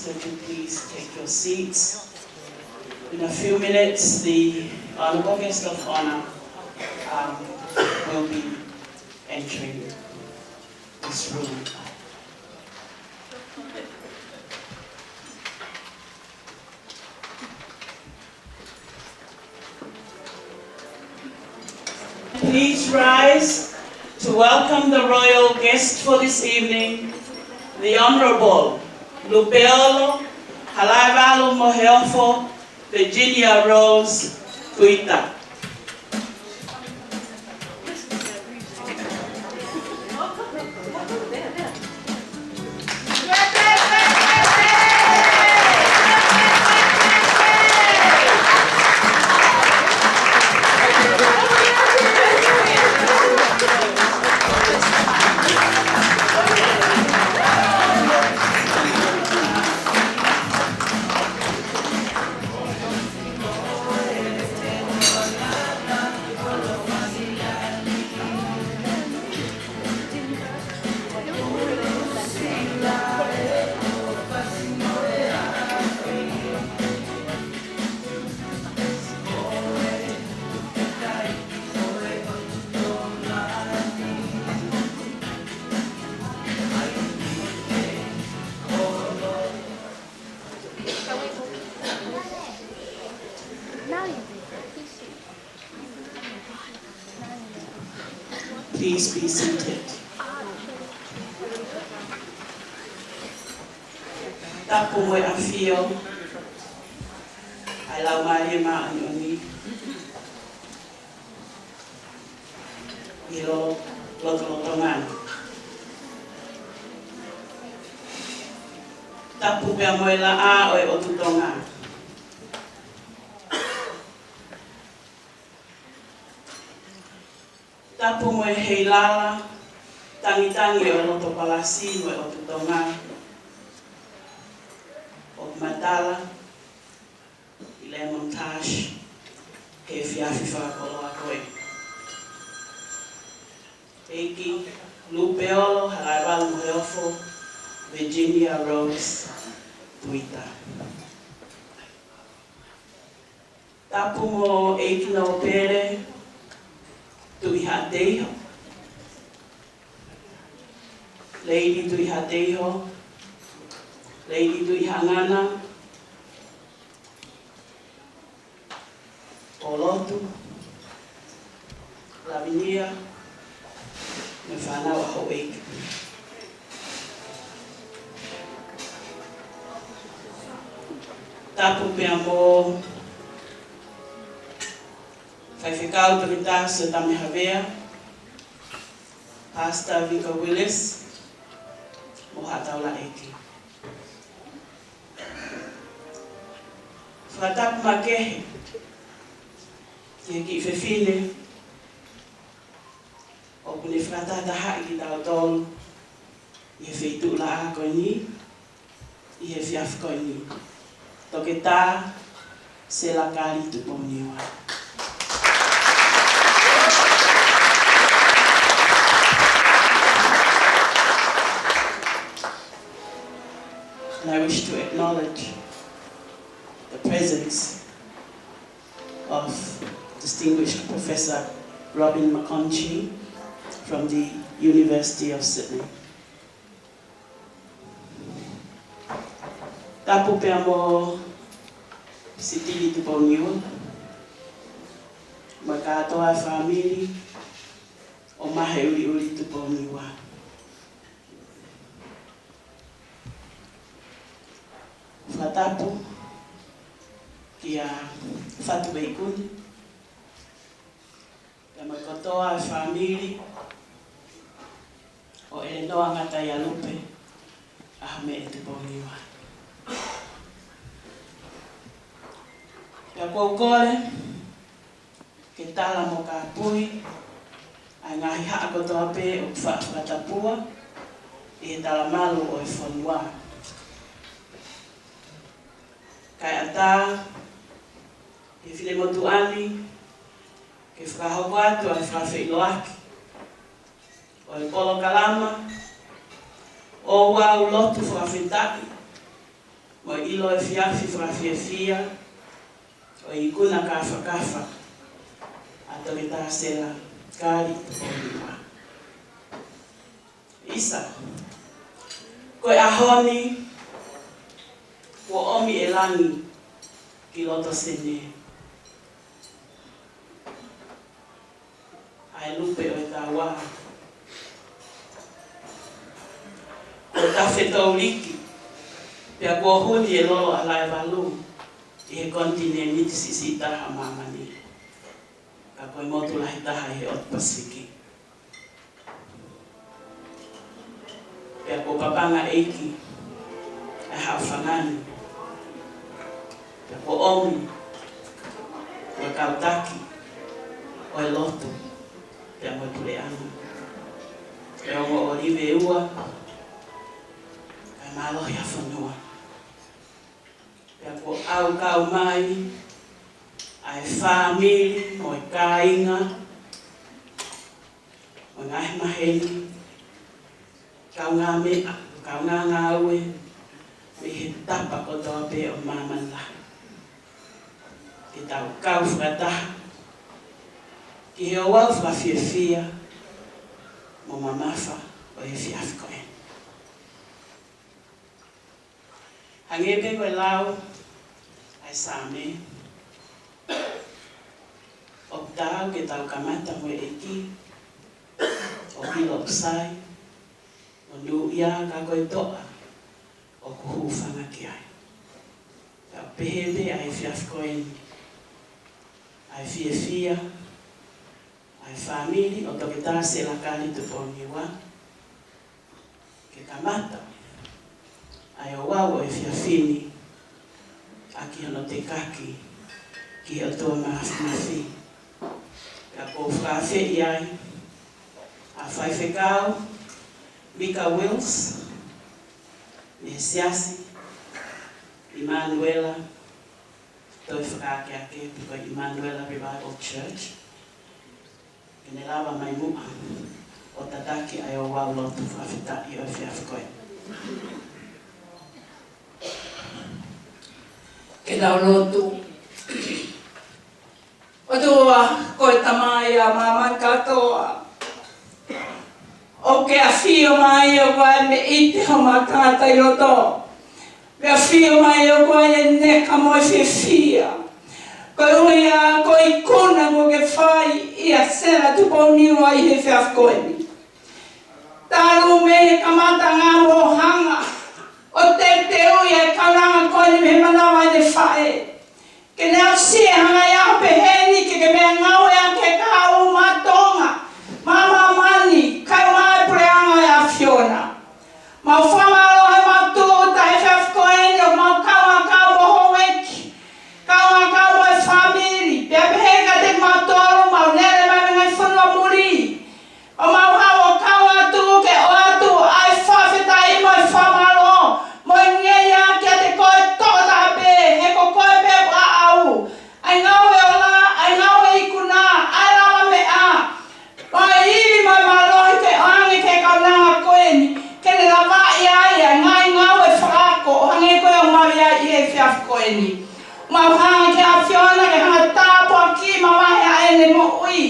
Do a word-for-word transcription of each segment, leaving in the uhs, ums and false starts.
Would you please take your seats? In a few minutes, the Honorable Guest of Honor, um, will be entering this room. Please rise to welcome the royal guest for this evening, the Honorable Lupeolo Halaevalu Moheofo Virginia Rose Tuita. Please be seated. Tapu mo e ʻafio ʻa e Laumālie Māʻoniʻoni ʻi he lotolotonga ni. Tapu pea mo e laʻā ʻo e ʻOtu Tonga. Tapu mo e heilala tangitangi ʻo e loto palasi mo e ʻOtu Tonga ʻoku matala ʻi Lemon Tash he efiafi fakakoloa ko eni. ʻEiki Lupeolo Halaevalu Moheofo Virginia Rose Tuita. Tapu mo ʻEiki Nōpele Tuʻihaʻateiho, Lady Tuʻihaʻateiho, Lady Tuʻihaʻangana, ʻo lotu, Lavinia, mo e fānau ʻa houʻeiki. Tapu pea mo Faifekau Toketā Siotame Havea, Pastor Vika Willis, mo haʻa taulaʻeiki. Fakatapu makehe ki he kiʻi fefine ʻoku ne fakatahatahaʻi kitautolu ʻi he feituʻulaʻā ko eni, ʻi he efiafi ko eni, Toketā Sela Kali Tupouniua. And I wish to acknowledge the presence of Distinguished Professor Robin McConchie from the University of Sydney. Tapu pea mo Sitili Tupouniua, mo e kātoa e fāmili ʻo Maheʻuliʻuli Tupouniua. Fakatapu kia Fatu Veikuni, pea mo e kotoa e fāmili ʻo ʻElenoa Ngataialupe ʻAhomeʻe Tupouniua. Pea ʻoku ou kole ke tala mo kāpui ʻa e ngaahi haʻa kotoa pē ʻoku faʻa fakatapua ʻi he talamalu ʻo e fonua. Kae ʻatā ki he finemotuʻa ni ke fakahoko atu ʻa e fakafeʻiloaki ʻo e polokalama ʻo e Ouau Lotu Fakafetaʻi mo e ʻilo efiafi fakafiefia ʻo e ikuna kāfakafa ʻa Toketā Sela Kali Tupouniua. ʻIsa, ko e ʻaho ni kuo ʻomi ʻe langi ki loto Senē ʻa e lupe ʻo e taua. Kuo tafe touliki, pea kuo huni e lolo ʻa Laevalu ʻi he konitinēniti siʻisiʻi taha ʻo māmani, ka ko e motu lahi taha ʻi he ʻotu Pasifiki. Pea kuo papanga ʻEiki ʻa e haʻofanga ni. Pea kuo ʻomi ʻa e kau taki ʻo e lotu pea mo e puleʻanga, ʻa e ongo ʻōlive ua, ʻa e mālohi ʻa e fonua. Pea kuo ʻau kau mai ʻa e fāmili mo e kāinga, mo e ngaahi maheni, kaungāmeʻa, kaungāngāue mei he tapa kotoa pē ʻo māmani lahi, ke tau kau fakataha ki he ouau fakafiefia mo mamafa ʻo e efiafi ko eni. Hangē pē ko e lau ʻa e Saame, ʻoku taau ke tau kamata mo e ʻEiki, ʻo ʻilo ʻoku sai, ʻo nuʻia, ka ko e toʻa ʻoku hūfanga ki ai. Pea pehē pē ʻa e efiafi ko eni, ʻa e fiefia ʻa e fāmili ʻo Toketā Sela Kali Tupouniua, ke kamata ʻa e ouau ʻo e efiafi ni ʻaki hono tekaki ki he ʻOtua Māfimafi. Pea ʻoku ou fakaafeʻi ai ʻa Faifekau Mika Wills mei he Siasi ʻImanuela Toe Fakaakeake, pe ko e Emmanuel Revival Church, ke ne lava mai muʻa ʻo tataki ʻa e ouau lotu fakafetaʻi ʻo e efiafi ko eni. Ke tau lotu. ʻOtua, ko e Tamai ʻa māmani kātoa, ʻoku ke ʻafio mai ʻoku ʻi ai e meʻa ʻi homa tangata ʻi loto. Ke ʻafio mai ʻoku ʻi ai e neka mo e fiefia. Koeʻuhi ko e ikuna kuo ke fai ʻia Sela Tupouniua ʻi he efiafi ko eni. Talu mei he kamataʻanga mo hanga ʻo teuteuʻi ʻa e kaunanga ko eni mei he manava ʻene faʻē. Ke ne aʻusia e ngaahi ʻaho pehē ni ke ke meʻangāueʻaki e kahaʻu maʻa Tonga, maʻa māmani, kae ʻumaʻā e puleʻanga ʻo e ʻAfiona. Mau fakamālō he mau tūʻuta he efiafi ko eni ʻo mau kaungā kau mo e houʻeiki, kaungā kau mo e fāmili, pea pehē kiate kimautolu mau lele mai mei he ngaahi fonua muli. ʻO mau haʻu ʻo kau atu ke ʻoatu ʻa e fakafetaʻi mo e fakamālō mo e ngeia kiate koe tokotaha pē, he ko koe pē ʻoku ʻaʻau. ʻA e ngāue ola, ʻa e ngāue ikuna, ʻa e lavameʻa, ʻa e ivi mo e mālohi ke ʻoange ki he kaunanga ko eni, ke ne lavaʻi ai ʻa e ngaahi ngāue fakaako ʻo hangē ko ia ʻoku mau ʻi ai ʻi he efiafi ko eni. Mau hanga ki he ʻAfiona ke hanga ʻo tāpuakiʻi, mavahe ʻa ʻene moʻui,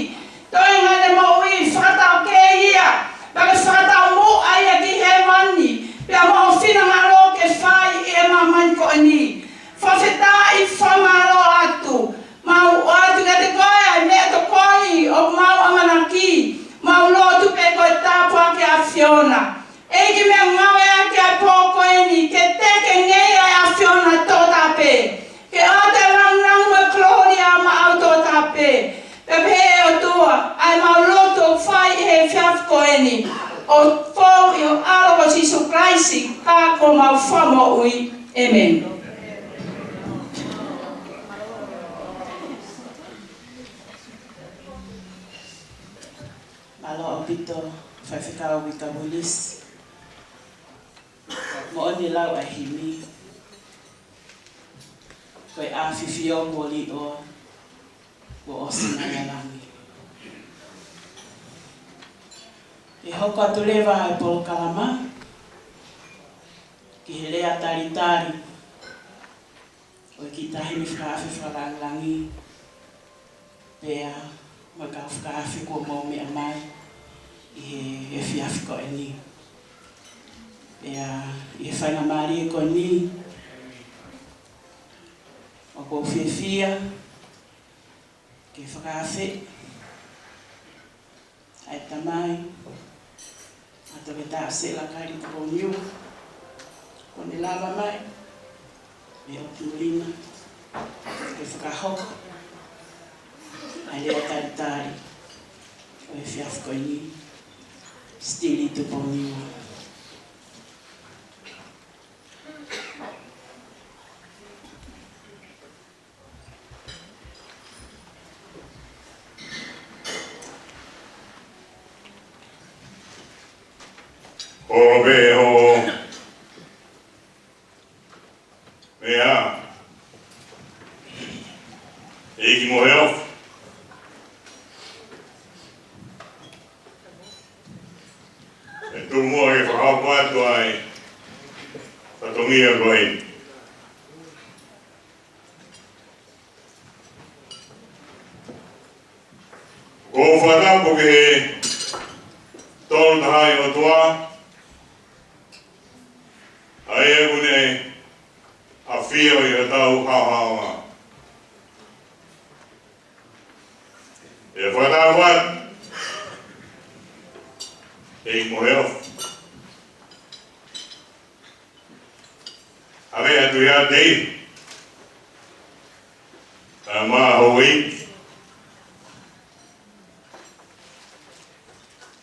toenga ʻene moʻui, fakataukei ia, pea ke fakataumuʻa ia ki hēvani, pea mo hoʻo finangalo ke fai ʻi he māmani ko eni. Fakafetaʻi, fakamālō atu. Mau ʻoatu kiate koe ʻa e meʻatokoni ʻoku mau ʻamanaki. Mau lotu pē ko e tāpuaki ʻa e ʻAfiona. ʻEiki, meʻangāueʻaki ʻa e pō ko eni, ke teke ngeia ʻa e ʻAfiona tokotaha pē. Ke ʻoatu e lāngilangi mo e kolōlia maʻau tokotaha pē. Pea pehē ʻOtua, ʻa e mau lotu ʻoku fai ʻi he efiafi ko eni, ʻoku fou ʻi ho ʻAlo ko Sīsū Kalaisi, ka ko homau Fakamoʻui. ʻĒmeni. Mālō ʻaupito, Faifekau Mika Willis. Moʻoni e lau ʻa e himi, ko e ʻafifio kuo liʻo, kuo ʻosi mai ʻa langi. ʻE hoko atu leva e polokalama ki he lea talitali Ko e kiʻi tahi mei he fakaafe fakalāngilangi, pea mo e kau fakaafe kuo mou meʻa mai ʻi he efiafi ko eni. Pea ʻi he faingamālie ko eni, ʻoku ou fiefia ke fakaafeʻi ʻa e tamai ʻa Toketā ʻAsela Kali Tupouniua, kuo ne lava mai mei ʻOtumulina ke fakahoko ʻa e lea talitali ʻo e efiafi ko eni, Sitili Tupouniua. Holo pē hoʻo meʻa, ʻEiki Moheofo. ʻE tuku muʻa ke fakahoko atu ʻa e fatongia ko eni. ʻOku ou fakatapu ki he Tolu Tahaʻi ʻOtua, ʻa ia ʻoku ne ʻafio ʻi hotau haohaoa. ʻE fakatapu atu, ʻEiki Moheofo. Havea atu ia te ia. Kae ʻumaʻā houʻeiki.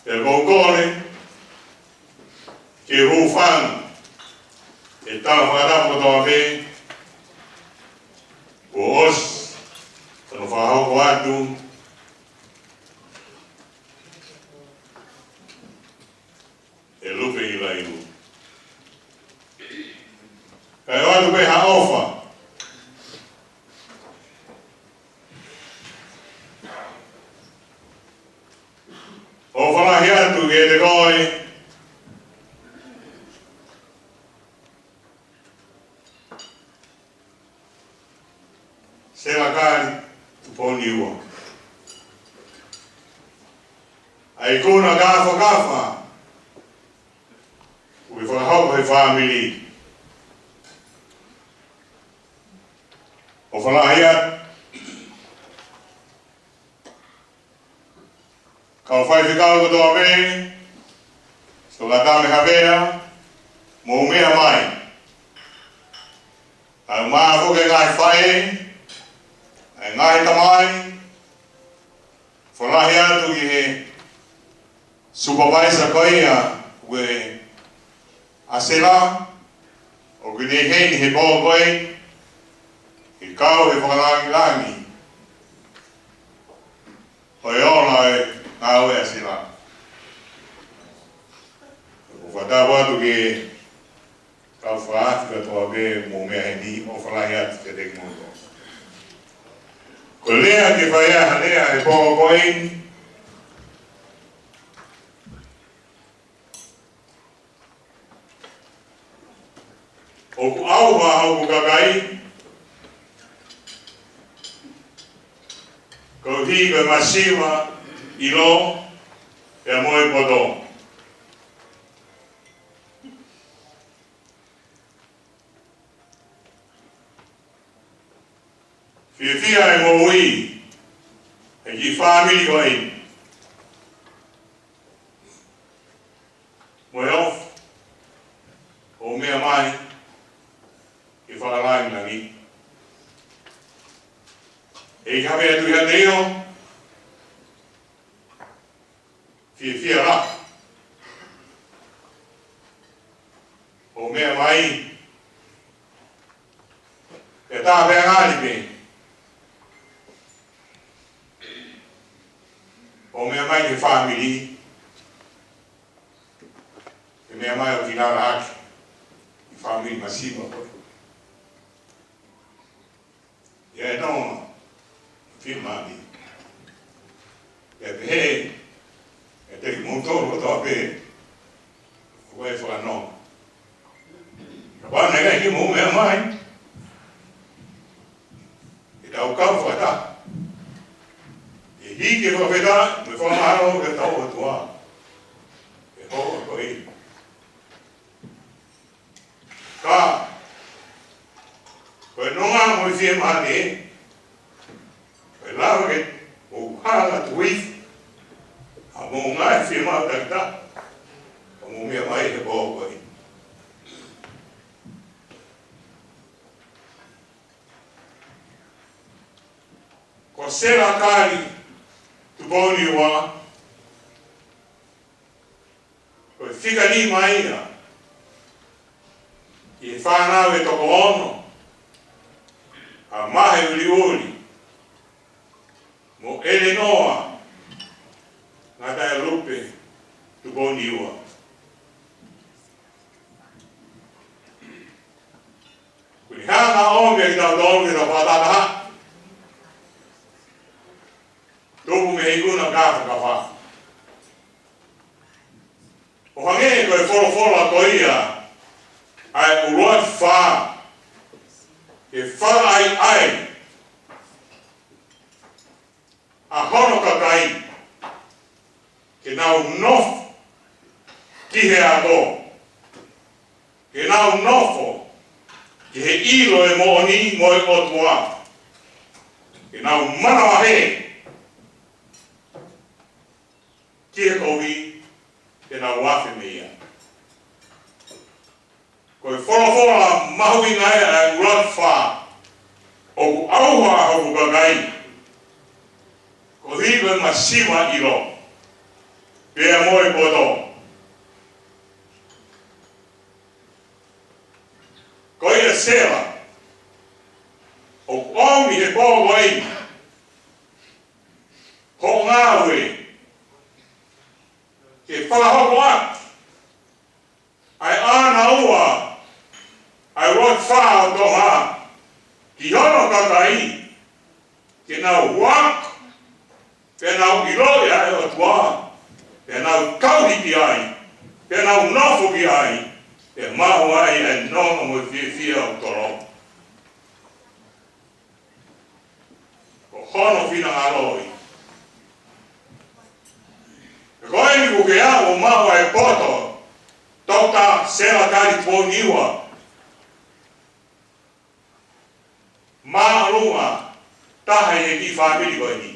Pea ʻoku ou kole ke hūfanga he tala fakatapu kotoa pē kuo ʻosi hono fakahoko atu ʻe Lupe ʻIlailu. Kae ʻoatu pē ha ʻofa. ʻOfa lahi atu kiate koe, Sela Kali Tupouniua, ʻa e ikuna kāfakafa ʻoku ke fakahoko he fāmili. ʻOfa lahi atu kau faifekau kotoa pē, Sokatame Havea, mou meʻa mai. Kae ʻumaʻā foki e ngaahi faʻē, e ngaahi tamai, ʻofa lahi atu ki he supervisor ko ia ʻo e ʻAsela, ʻoku ne ʻi heni he pō ko eni, ke kau he fakalāngilangi ʻo e ola ʻo e ngāue ʻa ʻAsela. ʻOku ou fakatapu atu ki he kau fakaafe kotoa pē mou meʻa heni, ʻofa lahi atu kiate kimoutolu. Ko e lea ke fai ai ha lea he pō ko eni, ʻoku ʻauha hoku kakai, koeʻuhi ko e masiva, ʻilo, pea mo e poto. Fiefia e moʻui ʻa e kiʻi fāmili ko eni. Moheofo, ʻo meʻa mai ke fakalāngilangi. ʻEiki, havea atu ia te ia. Fiefia lahi hoʻo meʻa mai. Pea tā pē ngali pē hoʻo meʻa mai ki he fāmili. Ke meʻa mai ʻo finangalo hake ʻi he fāmili masiva ko ē. ʻIa e nonga, fili mami. ʻIa pehē, ʻe te ki moutolu kotoa pē, ʻoku ʻi ai e fakanonga. Kapau naʻe ʻikai ke mou meʻa mai, Fakamālō ki hotau ʻOtua he houa ko eni. Ka, ko e nonga mo e fiemālie, ko e lava ke mou hanga atu hifo ʻa hoʻomou ngaahi fiemaʻu takitaha, ʻo mou meʻa mai he pō ko eni. Ko Sela Kali Tupouniua, ko e fika nima ia ʻi he fānau ʻe toko ono ʻa Mahe ʻUliʻuli mo ʻElenoa Ngataelupe Tupouniua. Kuo ne hanga ʻo ʻomi kitautolu ke tau fakataha. Tupu mei he ikuna kāfakafa. ʻO hangē ko e folofola ko ia ʻa e ʻUluaki Fā, ke fakaʻaiʻai ʻa hono kakai ke nau nofo ki he ako, ke nau nofo ki he ʻilo e moʻoni mo e ʻOtua, ke nau manavahē ki he kovi, ke nau afe mei ai. Ko e folofola mahuʻinga ia ʻa e ʻUluaki Fā, ʻoku ʻauha hoku kakai koeʻuhi ko e masiva ʻilo pea mo e poto. Ko ia Sela, ʻoku ʻomi he pō ko eni hoʻo ngāue ke fakahoko atu ʻa e ʻānaua ʻa e ʻUluaki Fā ʻo Tonga ki hono kakai, ke nau ako, pea nau ʻiloʻi ʻa e ʻOtua, pea nau tauhi ki ai, pea nau nofo ki ai, pea maʻu ai ʻa e nonga mo e fiefia ʻoku tolonga. Ko hono finangalo ia. Ko eni kuo ke aʻu ʻo maʻu ʻa e poto, Toketā Sela Kali Tupouniua, māʻolunga taha ʻi he kiʻi fāmili ko eni.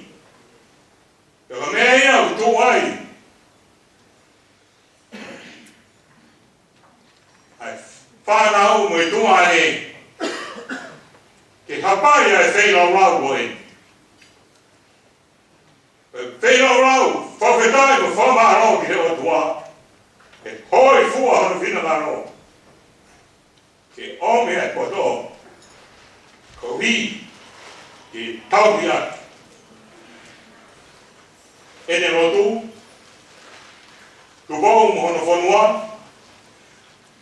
Pea ko e meʻa ia ʻoku tuʻu ai ʻa e fānau mo e tuʻunga ʻeni ke hapai ʻa e feilaulau ko eni. Feilaulau, fakafetaʻi mo fakamālō ki he ʻOtua he hōifua hono finangalo ke ʻomi ʻa e poto koeʻuhi ke tauhi atu ʻene lotu, Tupou mo hono fonua,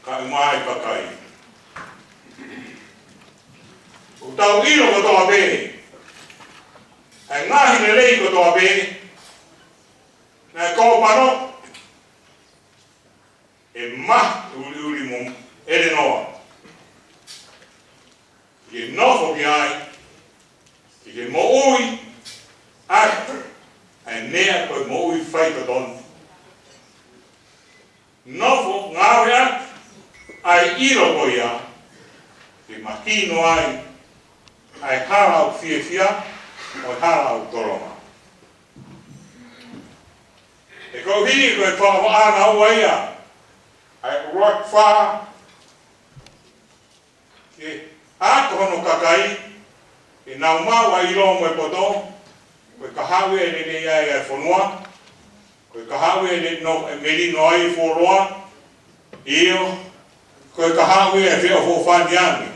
kae ʻumaʻā e kakai. ʻOku tau ʻilo kotoa pē ʻa e ngaahi lelei kotoa pē naʻe kōpano ʻe Mahe ʻUliʻuli mo ʻElenoa ke nofo ki ai, ke ke moʻui ʻaki ʻa e meʻa ko e moʻui faitotonu. Nofo ngāue ʻaki ʻa e ʻilo ko ia, ke mahino ai ʻa e hala ʻoku fiefia mo e hala ʻoku tolonga. He koeʻuhi ko e fakamaʻanaua ia ʻa e ʻUluaki Fā, ke ako hono kakai ke nau maʻu ʻa e ʻilo mo e poto, ko e kahaʻu ʻe lelei ai ʻa e fonua, ko e kahaʻu ʻe le-, no, ʻe melino ai e fuoloa, ʻio, ko e kahaʻu ʻe feʻofoʻofani ange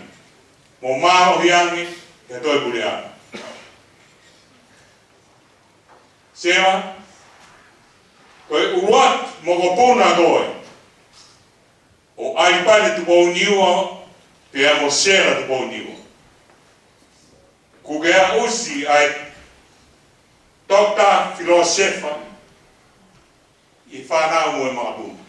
mo mālohi ange ki he toe puleʻanga. Sela, ko e ʻuluaki mokopuna koe ʻo ʻAlipane Tupouniua pea mo Sela Tupouniua. Kuo ke aʻusi ʻa e Toketā Filōsefa ʻi he fānau mo e makapuna.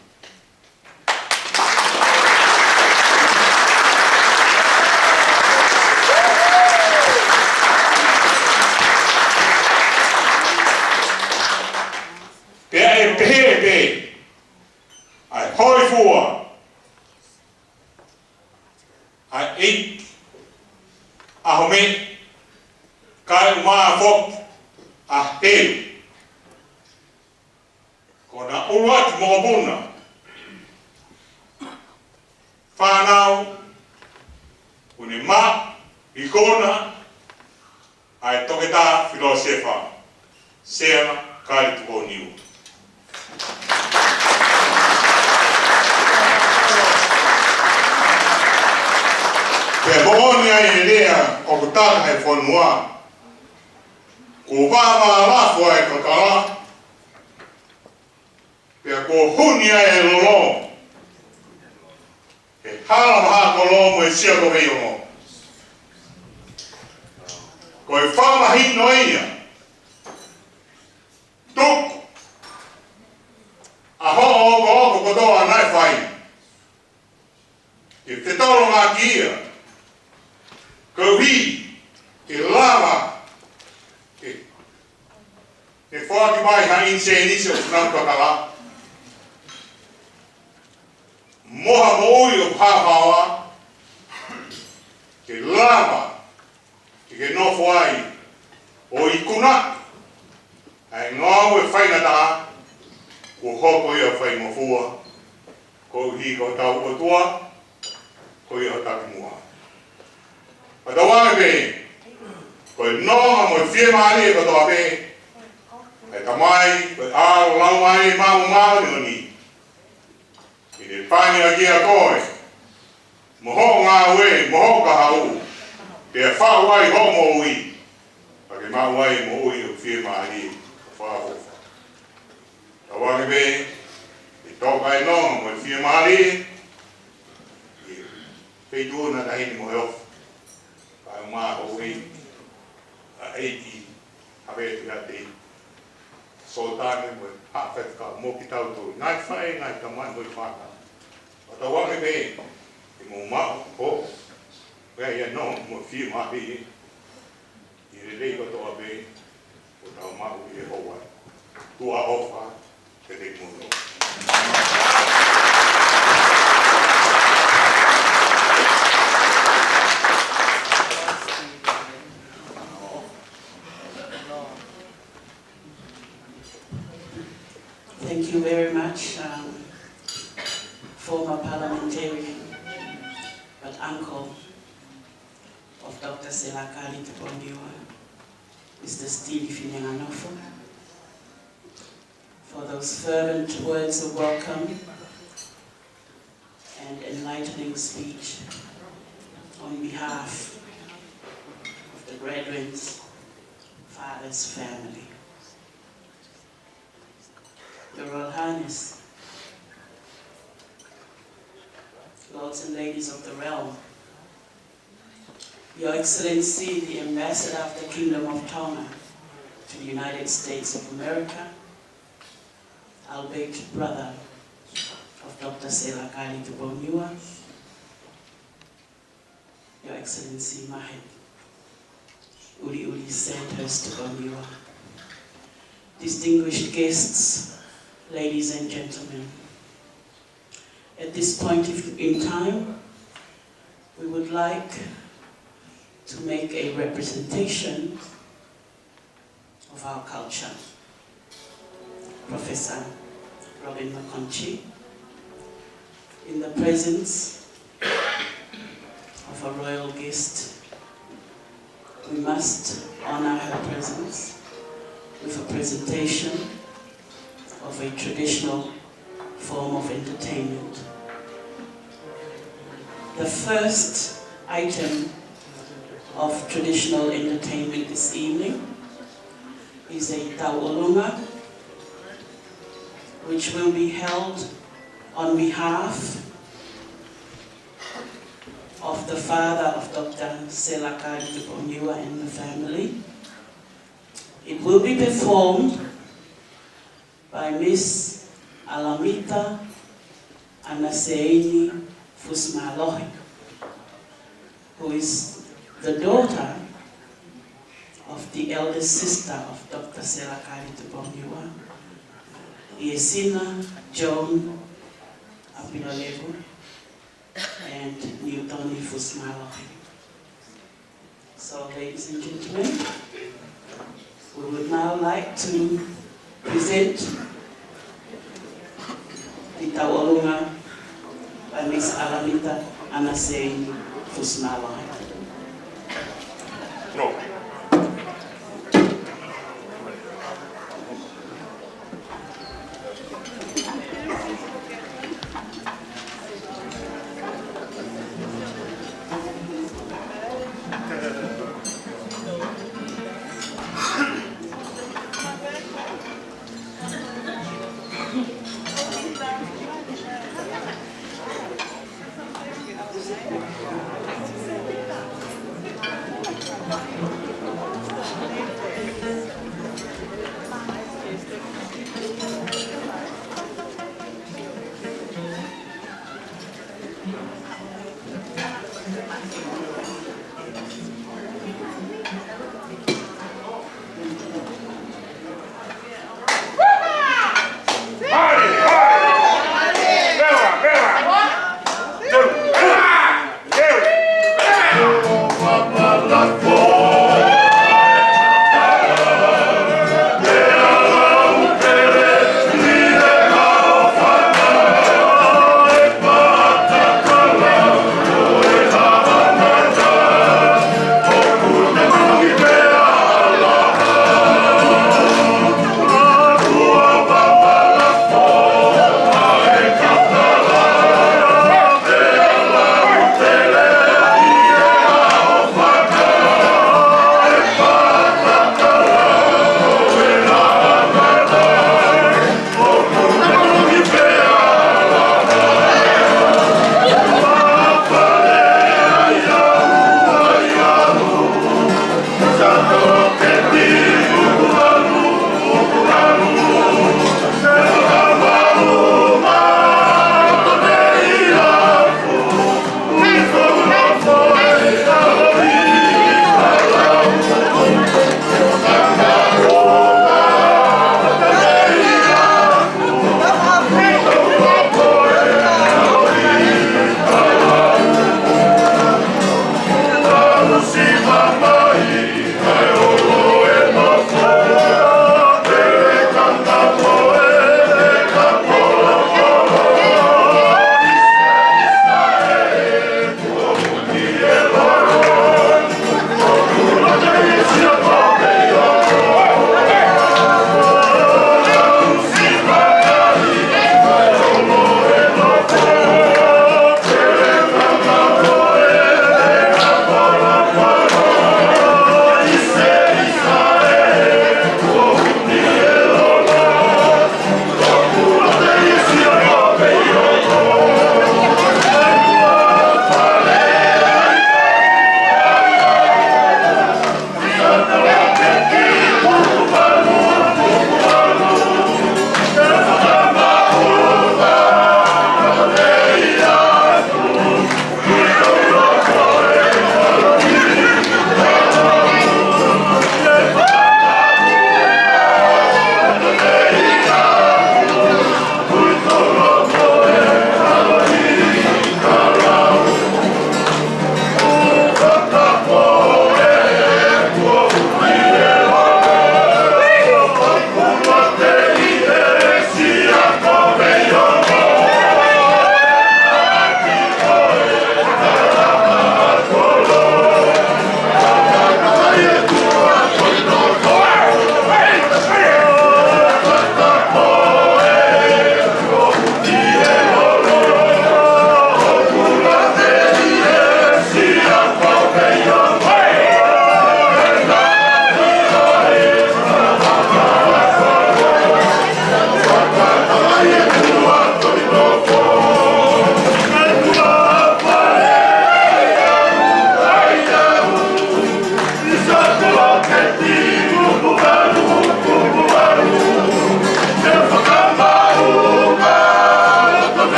ʻa e hōifua ʻa e ʻEiki ʻAhomeʻi, kae ʻumaʻā foki ʻa Helu, ko hono ʻuluaki mokopuna, fānau, ʻoku ne maʻu ikuna ʻa e Toketā Filōsefa Sela Kalitupouniua. Pea moʻoni ʻa e lea ʻoku tala ʻe he fonua: Kuo vāvālafu ʻa e kakala, pea kuo huni ʻa e lolo, he hala mahakolo mo e sia ko veiongo. Ko e fakamahino ia, tuku ʻa hoʻo okooko kotoa naʻe fai, ke fetolongaʻaki ia, koeʻuhi ke lava ke, ke foaki mai ha ʻinisēnisi ʻoku nau kakala, mo ha moʻui ʻoku haohaoa, ke lava ke ke nofo ai ʻo ikuna ʻa e ngāue faingataʻa kuo hoko ia ʻo faingofua, koeʻuhi ko hotau ʻOtua, ko ia hotau kimuʻa. Pea tauange pē, ko e nonga mo e fiemālie kotoa pē ʻa e Tamai, ko e ʻAlo, Laumālie Māʻoniʻoni, ʻi he pani ʻaki ʻa koe, mo hoʻo ngāue, mo hoʻo kahaʻu, pea faʻu ai hoʻo moʻui, pea ke maʻu ai e moʻui ʻoku fiemālie, ʻoku fakaʻofoʻofa. Tauange pē, ʻe toka e nonga mo e fiemālie ʻi he feituʻu na, taʻahine mo e ʻofa, kae ʻumaʻā hoʻo ʻEiki, ʻa ʻEiki Havea Tuihaʻateitu Sōtane, mo e haʻa faifekau, mo kitautolu, ngaahi faʻē, ngaahi tamai mo e fānau. Pea tauange pē, ke mou maʻu hoʻo, pea ia nonga mo e fiemālie ʻi he lelei kotoa pē kuo tau maʻu ʻi he houa ni. Tuʻa ʻofa kiate kimoutolu. Thank you very much, um, former parliamentarian, but uncle of Doctor Sela Kalitupouniua, Mister Steve Fineanganofo, for those fervent words of welcome and enlightening speech on behalf of the Gradwin's father's family. Your Royal Highness, Lords and Ladies of the Realm, Your Excellency, the Ambassador of the Kingdom of Tonga to the United States of America, albeit brother of Doctor Sela Kalitupouniua, Your Excellency Mahe ʻUliʻuli Sandhurst Tupouniua, distinguished guests, ladies and gentlemen, at this point in time, we would like to make a representation of our culture, Professor Robin McConchie, in the presence of a royal guest. We must honor her presence with a presentation of a traditional form of entertainment. The first item of traditional entertainment this evening is a tauʻolunga, which will be held on behalf of the father of Doctor Sela Kalitupouniua and the family. It will be performed by Miss Alamita Anaseini Fusimālohi, who is the daughter of the eldest sister of Doctor Sela Kalitupouniua, Iesina John Apilalevu, and Newton Fusimālohi. So, ladies and gentlemen, we would now like to present the tauʻolunga by Miss Alamita Anasei Fusimālohi. No.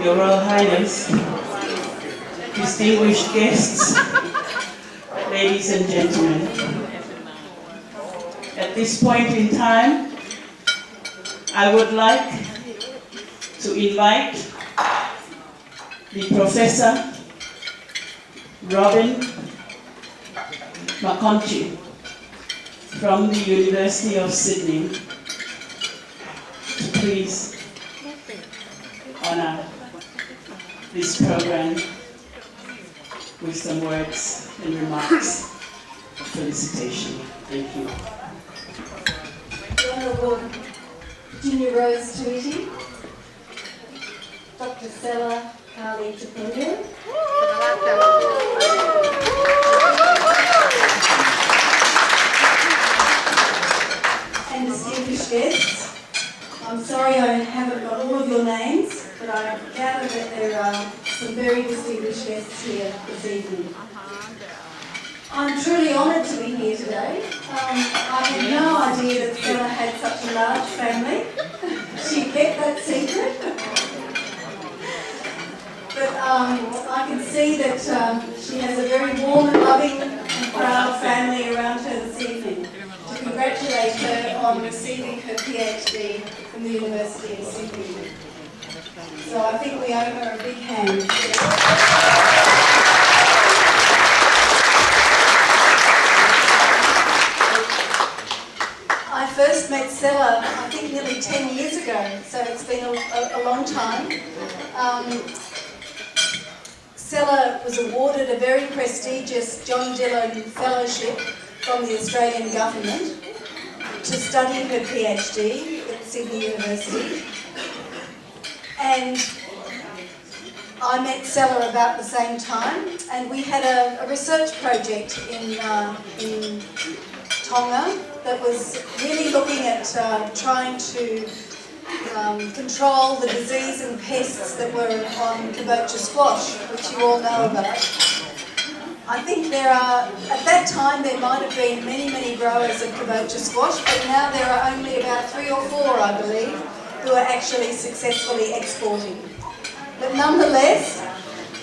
Your Royal Highness, distinguished guests, ladies and gentlemen. At this point in time, I would like to invite the Professor Robin McConchie from the University of Sydney to please honor this program with some words and remarks of felicitation. Thank you. The Honourable Virginia Rose Tweedie, Doctor Sela Kali Tupouniua, and distinguished guests. I'm sorry I haven't got all of your names, but I gather that there are some very distinguished guests here this evening. I'm truly honoured to be here today. Um, I had no idea that Sela had such a large family. She kept that secret. But um, I can see that um, she has a very warm and loving and proud family around her this evening to congratulate her on receiving her PhD from the University of Sydney. So I think we owe her a big hand. I first met Sela, I think, nearly ten years ago, so it's been a, a, a long time. Um, Sela was awarded a very prestigious John Dillon Fellowship from the Australian Government to study her PhD at Sydney University. And I met Sela about the same time, and we had a, a research project in, uh, in Tonga that was really looking at uh, trying to um, control the disease and pests that were on kabocha squash, which you all know about. I think there are, at that time there might have been many, many growers of kabocha squash, but now there are only about three or four, I believe, who are actually successfully exporting. But nonetheless,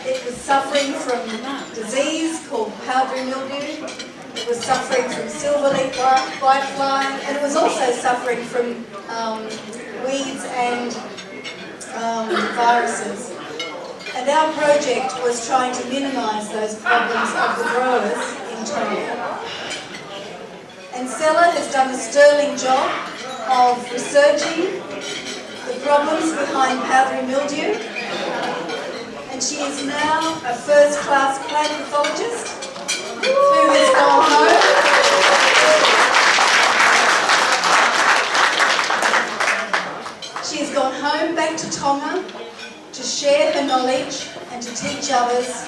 it was suffering from disease called powdery mildew. It was suffering from silver leaf whitefly, and it was also suffering from um, weeds and um, viruses. And our project was trying to minimise those problems of the growers in Tonga. And Sela has done a sterling job of researching the problems behind powdery mildew, and she is now a first-class plant pathologist who has gone home. She has gone home back to Tonga to share her knowledge and to teach others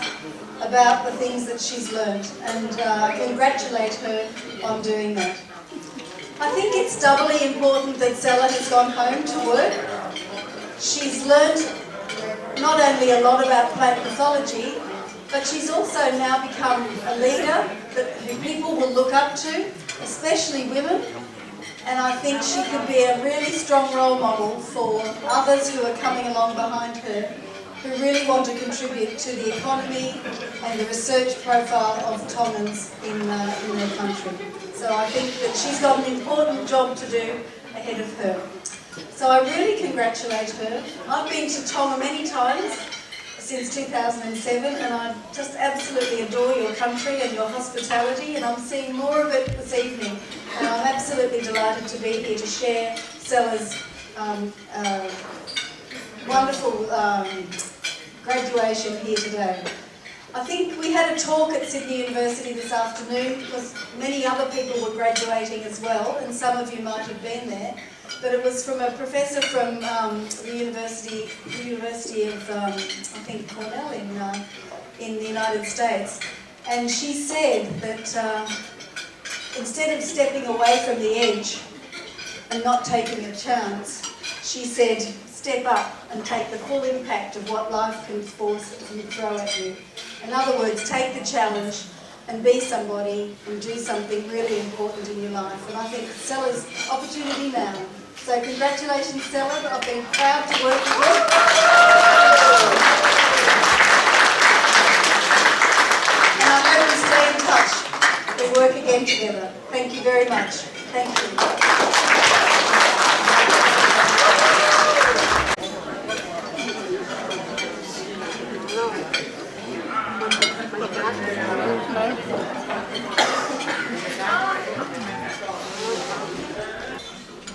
about the things that she's learned, and uh, I congratulate her on doing that. I think it's doubly important that Sela has gone home to work. She's learned not only a lot about plant pathology, but she's also now become a leader that who people will look up to, especially women. And I think she could be a really strong role model for others who are coming along behind her, who really want to contribute to the economy and the research profile of Tongans in, uh, in their country. So I think that she's got an important job to do ahead of her. So I really congratulate her. I've been to Tonga many times since two thousand and seven, and I just absolutely adore your country and your hospitality, and I'm seeing more of it this evening. And I'm absolutely delighted to be here to share Sela's um, uh, wonderful um, graduation here today. I think we had a talk at Sydney University this afternoon because many other people were graduating as well, and some of you might have been there. But it was from a professor from um, the university, University of um, I think Cornell in uh, in the United States, and she said that uh, instead of stepping away from the edge and not taking a chance, she said, "Step up and take the full impact of what life can force and throw at you." In other words, take the challenge and be somebody and do something really important in your life. And I think Sela's opportunity now. So congratulations, Sela. I've been proud to work with you. And I hope we stay in touch. We work again together. Thank you very much. Thank you.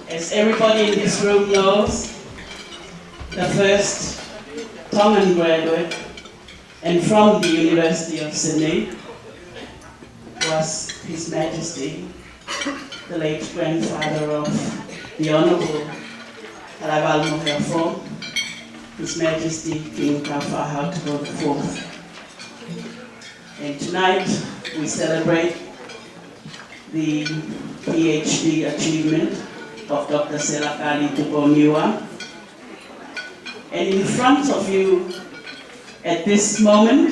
As everybody in this room knows, the first Tongan graduate and from the University of Sydney was His Majesty, the late grandfather of the Honourable Talevalemohe Hofo, His Majesty King Taufaʻahau Tupou the fourth. And tonight we celebrate the PhD achievement of Doctor Selakali Tupouniua. And in front of you at this moment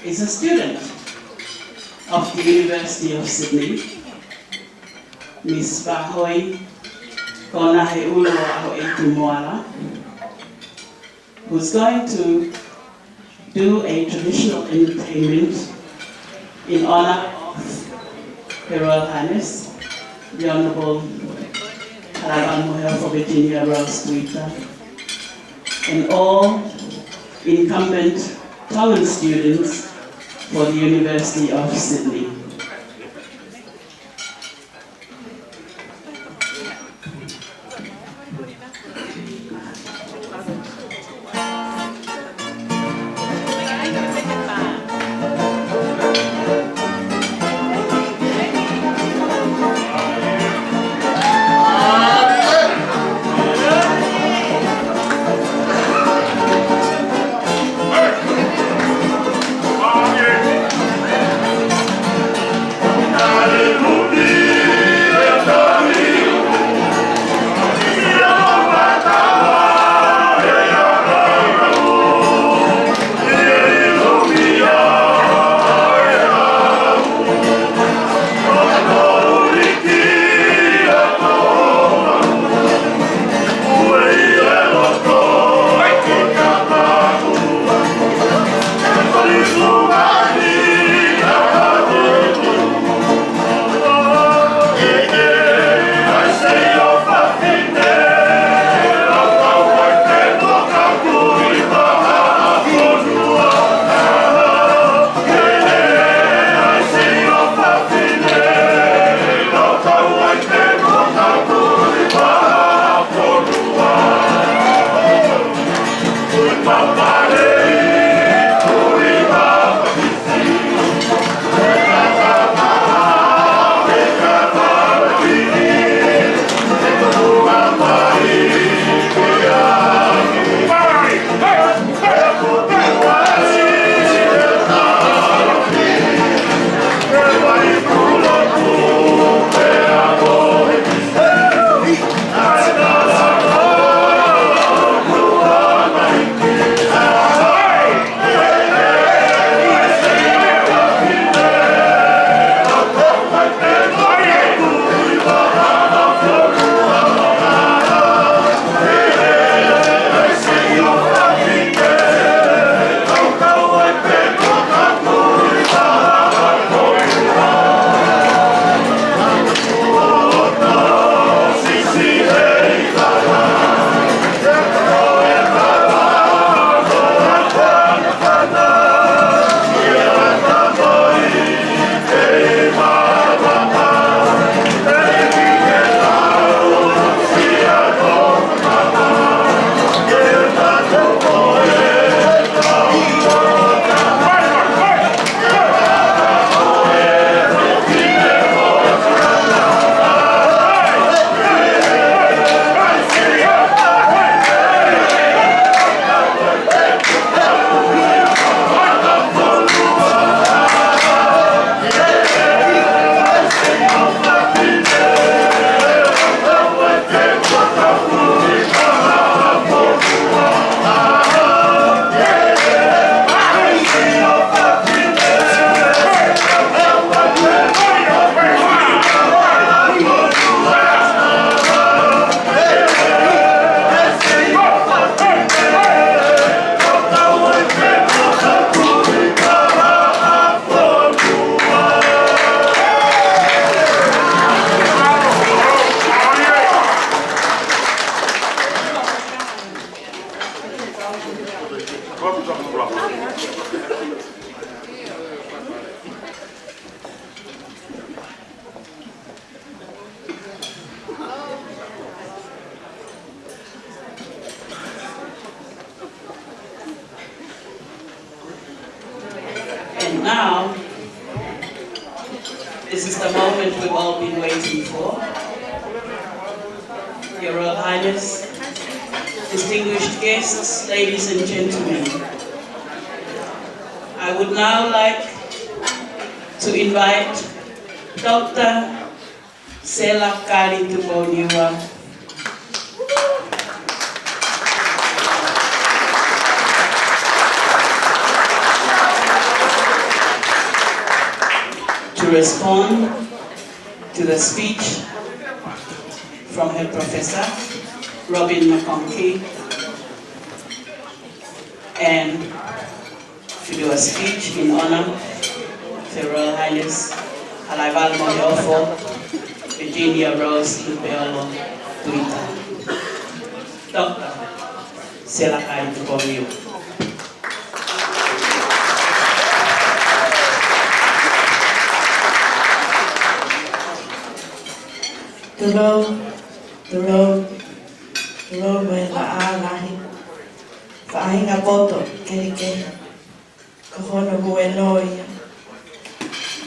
is a student of the University of Sydney, Miss Vahoi Konaheʻulu ʻo ʻAhoʻeitu Moala, who's going to do a traditional entertainment in honor of Her Royal Highness, the Honourable Talevalemohe Hofo Virginia Rose Tuita, and all incumbent Tongan students for the University of Sydney. Now, this is the moment we've all been waiting for. Your Royal Highness, distinguished guests, ladies and gentlemen, I would now like to invite Doctor Sela Kali Tupouniua to respond to the speech from her professor, Robin McConkie, and to do a speech in honor of Her Royal Highness Halaevalu Moheofo Virginia Rose Lupeolo Tuita. Doctor Sela Kali Tupouniua. Tulou, tulou, tulou mo e laʻā lahi. Faʻahinga poto kehekehe, ko hono huelo ia.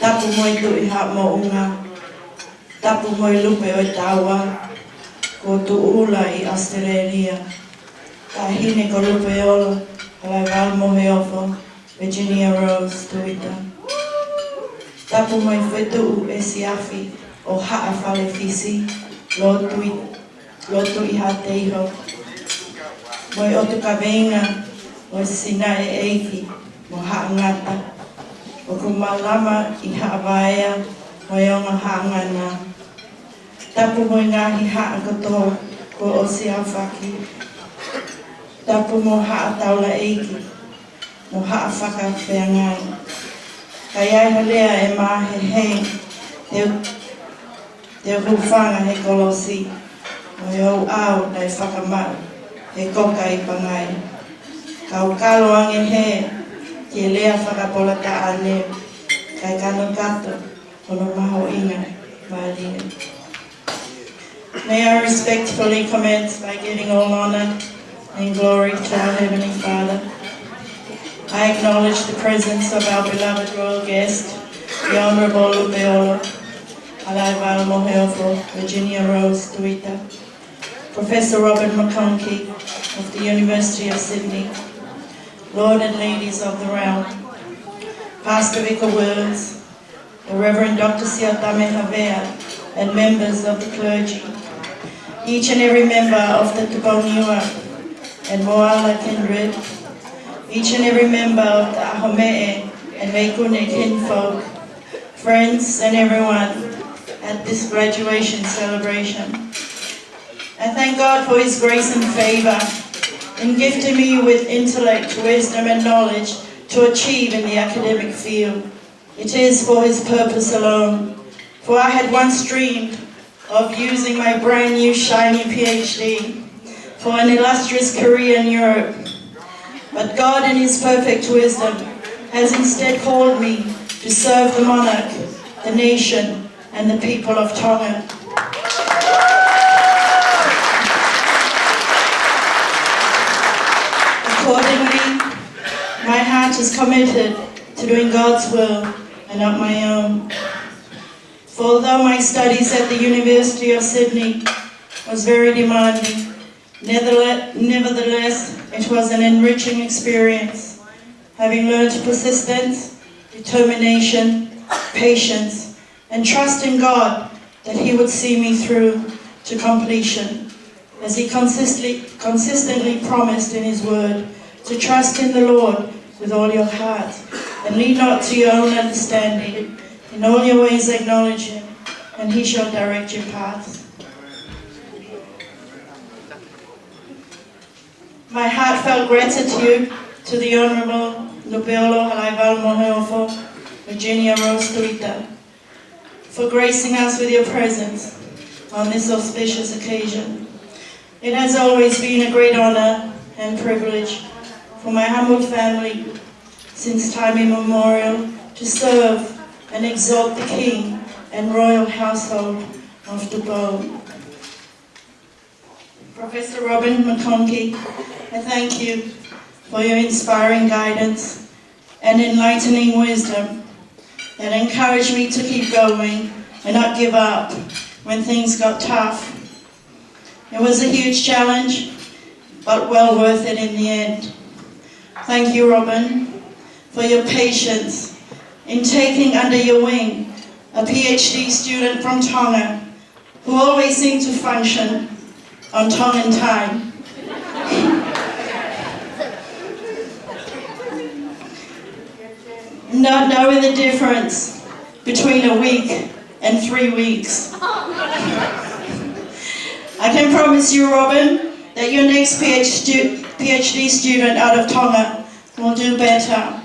Tapu mo e Tuʻi Haʻa Moʻunga. Tapu mo e Lupe ʻo e Taua, kuo tuʻula ʻi ʻAositelēlia. Taʻahine ko Lupeolo Halaevalu Moheofo Virginia Rose Tuita. Tapu mo e Fetuʻu ʻEsiafi ʻo Haʻa Fale Fisi, Lord Tui-, Lord Tuʻihaʻateiho. Mo e ʻOtu Kaveinga, mo e Sinaʻeiki, mo Haʻa Ngata. ʻOku malama ʻi Haʻa Vaea, mo e ongo Haʻa Ngana. Tapu mo e ngaahi haʻa kotoa kuo ʻosi aofaki. Tapu mo Haʻa Taulaʻeiki, mo Haʻa Fakafeangai. Ka ʻi ai ha lea ʻe mahehe, te u, te u hūfanga he kolosi, mo e ouau naʻe fakamaʻu he koka ʻi Pangai. Kau kalo ange he, ke lea fakapolataʻa ne, kae kanokato hono mahuʻinga mālie. May I respectfully commence by giving all honor and glory to our Heavenly Father. I acknowledge the presence of our beloved royal guest, the Honorable Lupeolo Halaevalu Moheofo Virginia Rose Tuita, Professor Robin McConkie of the University of Sydney, Lord and Ladies of the Realm, Pastor Vicar Wills, the Reverend Doctor Siotame Havea, and members of the clergy, each and every member of the Tupouniua and Moala kindred, each and every member of the ʻAhomeʻe and Leikune kinfolk, friends and everyone at this graduation celebration. I thank God for His grace and favor in gifting me with intellect, wisdom, and knowledge to achieve in the academic field. It is for His purpose alone. For I had once dreamed of using my brand new shiny PhD for an illustrious career in Europe. But God, in His perfect wisdom, has instead called me to serve the monarch, the nation, and the people of Tonga. Accordingly, my heart is committed to doing God's will and not my own. For although my studies at the University of Sydney was very demanding, neverthe-, nevertheless, it was an enriching experience, having learned persistence, determination, patience, and trust in God that He would see me through to completion, as He consistently, consistently promised in His word, to trust in the Lord with all your heart, and lean not to your own understanding. In all your ways acknowledge Him, and He shall direct your path. My heartfelt gratitude to the Honorable Lupeolo Halaevalu Moheofo Virginia Rose Tuita for gracing us with your presence on this auspicious occasion. It has always been a great honor and privilege for my humble family since time immemorial to serve and exalt the King and royal household of Tupou. Professor Robin McConkie, I thank you for your inspiring guidance and enlightening wisdom that encouraged me to keep going and not give up when things got tough. It was a huge challenge, but well worth it in the end. Thank you, Robin, for your patience in taking under your wing a PhD student from Tonga who always seemed to function on Tongan time. Not knowing the difference between a week and three weeks. I can promise you, Robin, that your next PhD, PhD student out of Tonga will do better.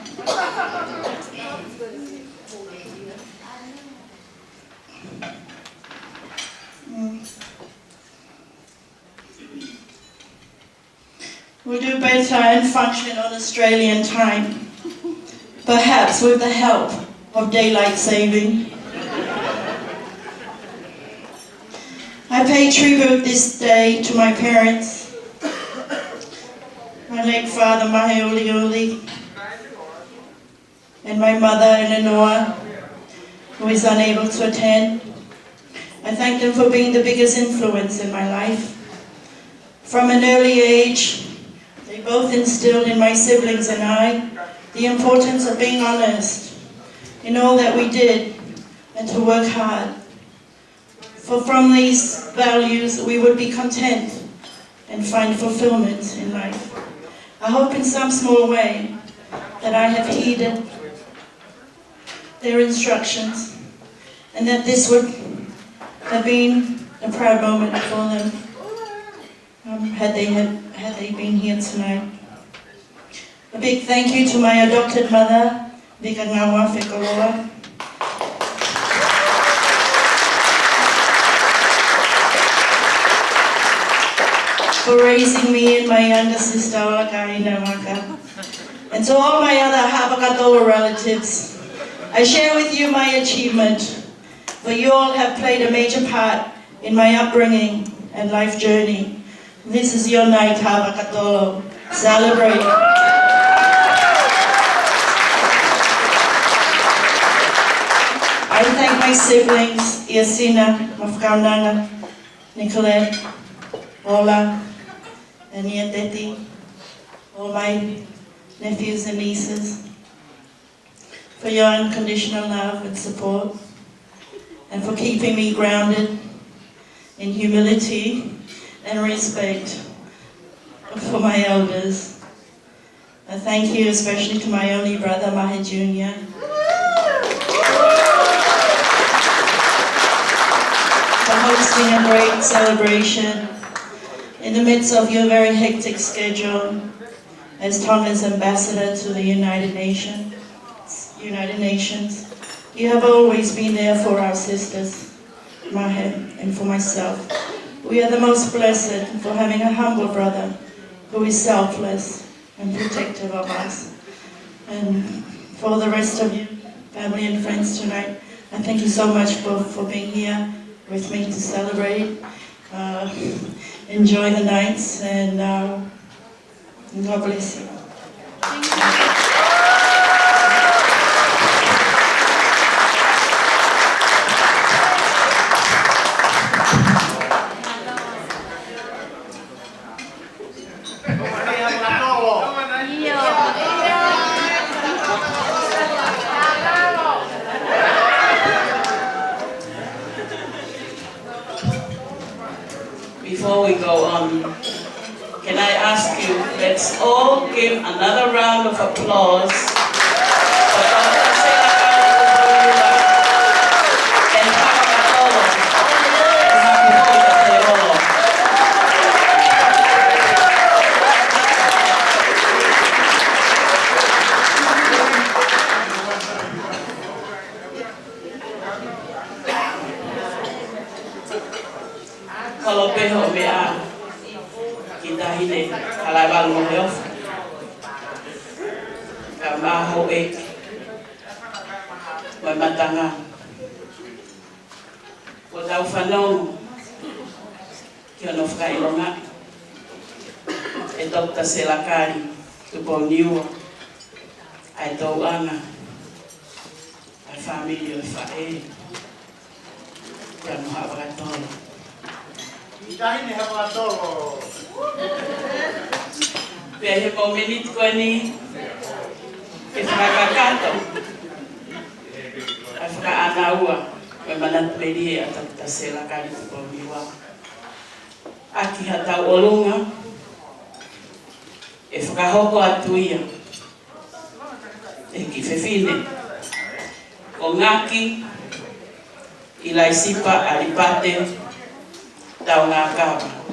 Mm. Will do better and function on Australian time, perhaps with the help of daylight saving. I pay tribute this day to my parents, my late father, Mahe Uliuli, and my mother, Eleanor, who is unable to attend. I thank them for being the biggest influence in my life. From an early age, they both instilled in my siblings and I the importance of being honest in all that we did and to work hard. For from these values, we would be content and find fulfillment in life. I hope in some small way that I have heeded their instructions and that this would have been a proud moment for them, um, had they had, had they been here tonight. A big thank you to my adopted mother, Vika Ngaua Fekoloa, for raising me and my younger sister, Olakaina Vaka, and to all my other Havakatolo relatives. I share with you my achievement, for you all have played a major part in my upbringing and life journey. This is your night, Havakatolo. Celebrate. I thank my siblings, Iasina, Mafakaunanga, Nicolette, Ola, and Niateti, all my nephews and nieces, for your unconditional love and support, and for keeping me grounded in humility and respect for my elders. I thank you especially to my only brother, Mahe Junior, for hosting a great celebration in the midst of your very hectic schedule. As Tonga's ambassador to the United Nations, United Nations, you have always been there for our sisters, Mahe, and for myself. We are the most blessed for having a humble brother who is selfless and protective of us. And for the rest of you, family and friends tonight, I thank you so much for, for being here with me to celebrate. Uh, enjoy the nights and, uh, God bless you. Before we go on, can I ask you, let's all give another round of applause for Doctor Sela Kali Tupouniua and Havakatolo, Mapuhoika Telolo. Kolope hoʻo meʻa, ki tahi ne, hala e valu mo e ofu. Ka maho e, mo e matanga. Ko tau fanongo, ki hono fakaʻilonga, e Doctor Sela Kali Tupouniua. ʻa e tauʻanga, ʻa e fāmili ʻo e faʻē, pea mo Haʻa Vakatolo. ʻI taʻahine Haʻa Vakatolo. Pea ʻi he momeniti ko eni, ke fakakakato ʻa e fakaʻānaua ʻo e manatu melie ʻa Toketā Sela Kalipomiua ʻaki haʻatau ʻolunga, ʻe fakahoko atu ia ʻe he kiʻi fefine ko Ngaki ʻIlaisipa ʻAlipate Taungakava.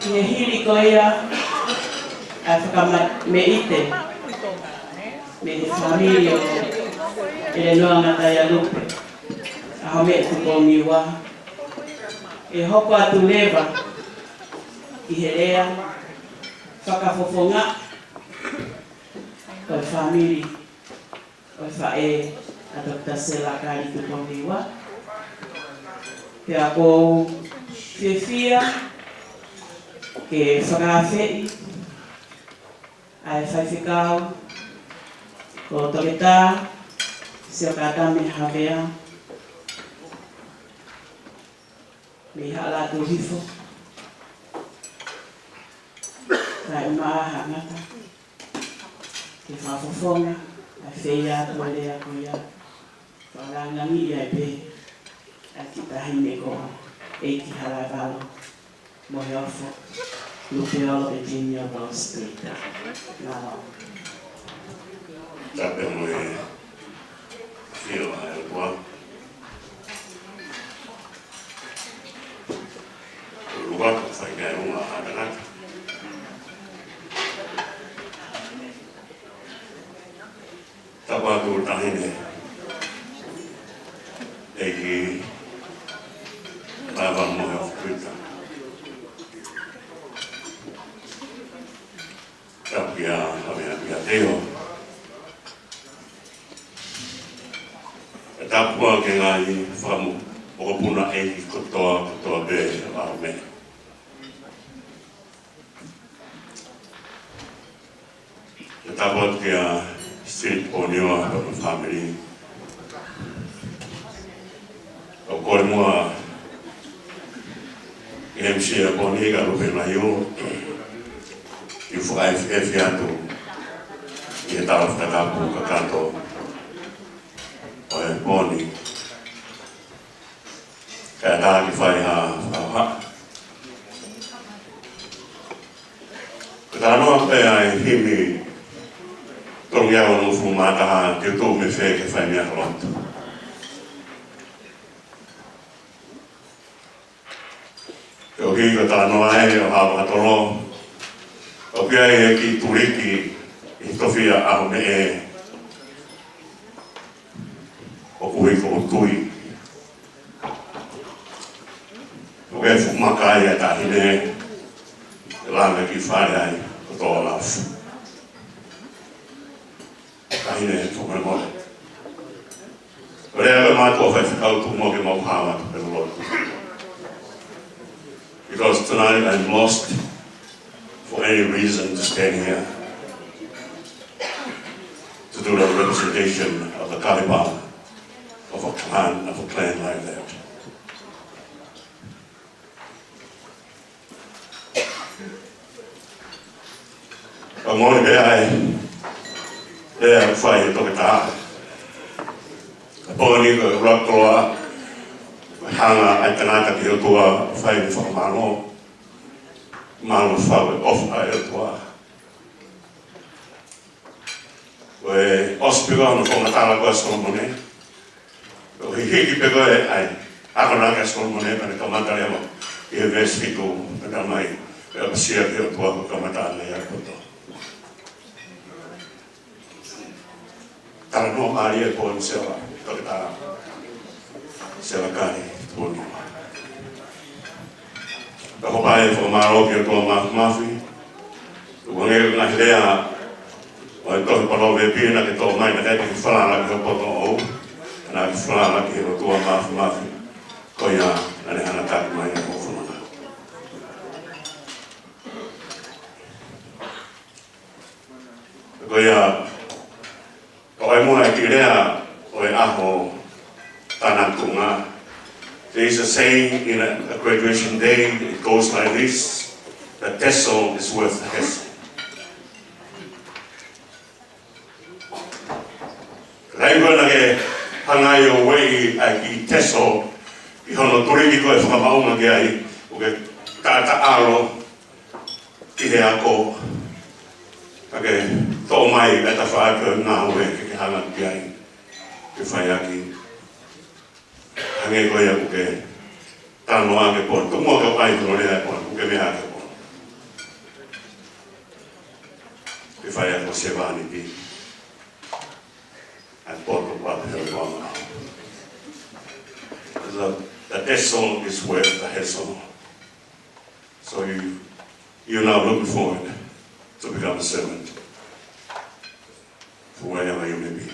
ʻI he hili ko ia ʻa e fakamaʻite mei he fāmili ʻo ʻElenoa Ngataealupe, ʻAhomeʻe Tupouniua, ʻe hoko atu leva ki he lea fakafofonga ʻo e fāmili ʻo e faʻē ʻa Toketā Sela Kali Tupouniua. Pea ʻoku ou fiefia ke fakaafeʻi ʻa e faifekau ko Toketā Siokatame Havea mei Haʻalatuhifo, kae ʻumaʻā haʻa ngata, ke fakafofonga ʻa e feiā ʻo e lea ko ia, fakalāngilangiʻi ai pē ʻa e kiʻi taʻahine ko ʻEiki Halaevalu Moheofo Lupeolo Virginia Rose Peter. Mālō. Tapu mo e ʻafio ʻa e ʻOtua. Ua ko fai kai uma ʻa tangata. Tapu atu taʻahine ʻEiki Halaevalu Moheofo Peter. Tapu kia Havea Piateo. Tapu atu ki he ngaahi fakamu-, mokopuna ʻeiki kotoa, kotoa pē ʻa e ʻAhomeʻe. Tapu atu kia Steve Ponio mo e fāmili. ʻOku ou kole muʻa ki he M C ʻa Poni, ka Lupe Laio, ke fakaefiafi atu ki he tala fakatapu kakato ʻo e Poni. Kae ʻatā ke fai ha fakahoha. Ko e talanoa pē ʻa e himi tolungeau hongofulu mā taha, Te u tuʻu mei fē ke fai meʻa lotu. Ko e himi ko e talanoa ē ʻo Haʻa Vakatolo. ʻOku ʻi ai e kiʻi tuliki ʻi he tofiʻa ʻAhomeʻe ʻoku ui ko Tui. ʻOku ʻi ai e fuʻu maka ai ʻa e taʻahine, ʻe langa ki fale ai ko Tōlafu. Taʻahine fakamolemole. Ko e lea ko ē mātuʻa faifekau, tuku muʻa ke mau hao atu pē lotu. Because tonight I'm lost for any reason to stand here to do the representation of the Kalipā of a clan, of a clan like that. Ka moʻoni pē ʻa e lea ʻoku fai ʻe Toketā. Ka Poni ko e ʻuluaki koloa, hanga ʻa e tangata ki he ʻOtua ʻo fai ʻene fakamālō. Mālō fau e ʻofa ʻa e ʻOtua. Ko e ʻosi pē ko ē hono fakamatala ko ē ʻa Solomone. ʻO hiki pē ko ē ʻa e akonaki ʻa Solomone, pea ne kamata leva ʻi he veesi hitu, pea talamai, pea ʻapasia ki he ʻOtua ko e kamataʻanga ia ʻo e poto. Talanoa mālie ʻa Poni Sela, Toketā Sela Kali Tupouniua. Ka ko e fakamālō ki he ʻOtua Māfimafi. Tuku ange ko e ngaahi lea ʻo e tohi Palōveepi naʻa ke toʻo mai, naʻe ʻikai te ke falala ki ho poto ʻoʻou, naʻa ke falala ki he ʻOtua Māfimafi. Ko ia naʻa ne hanga ʻo taki mai ʻa hoʻo fononga. Ko ia, ko e muʻa e kiʻi lea ʻo e ʻaho tānaki tuʻunga. There is a saying in a, a graduation day, it goes like this: "The tassel is worth the hassle." Lahi ko ē naʻa ke hanga ai ʻo ueʻi ʻa e kiʻi tassel ʻi hono tuliki ko ē fakamaʻunga ki ai, ʻoku ke taʻataʻalo ki he ako, ka ke toʻo mai ʻa e tafaʻaki ʻo e ngāue ke ke hanga ki ai, ke fai ʻaki. Hangē ko ia ʻoku ke talanoa ki ai Poni, tuku muʻa ke u ʻai hono lea ʻa Poni, ʻoku ke meʻa ki ai Poni. Faiako sevāniti. I bought the one hell one. The, the hassle is worth the hassle. So you, you're now looking forward to become a servant for wherever you may be.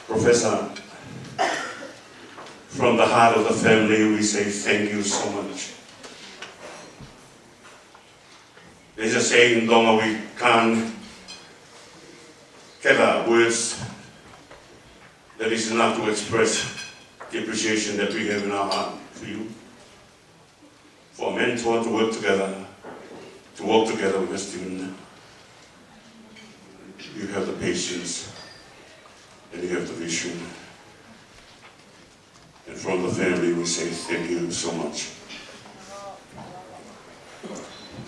Professor, from the heart of the family, we say thank you so much. There's a saying in Tonga, we can't gather words that is enough to express the appreciation that we have in our heart for you. For a mentor to work together, to work together with a student, you have the patience and you have the vision. And from the family, we say thank you so much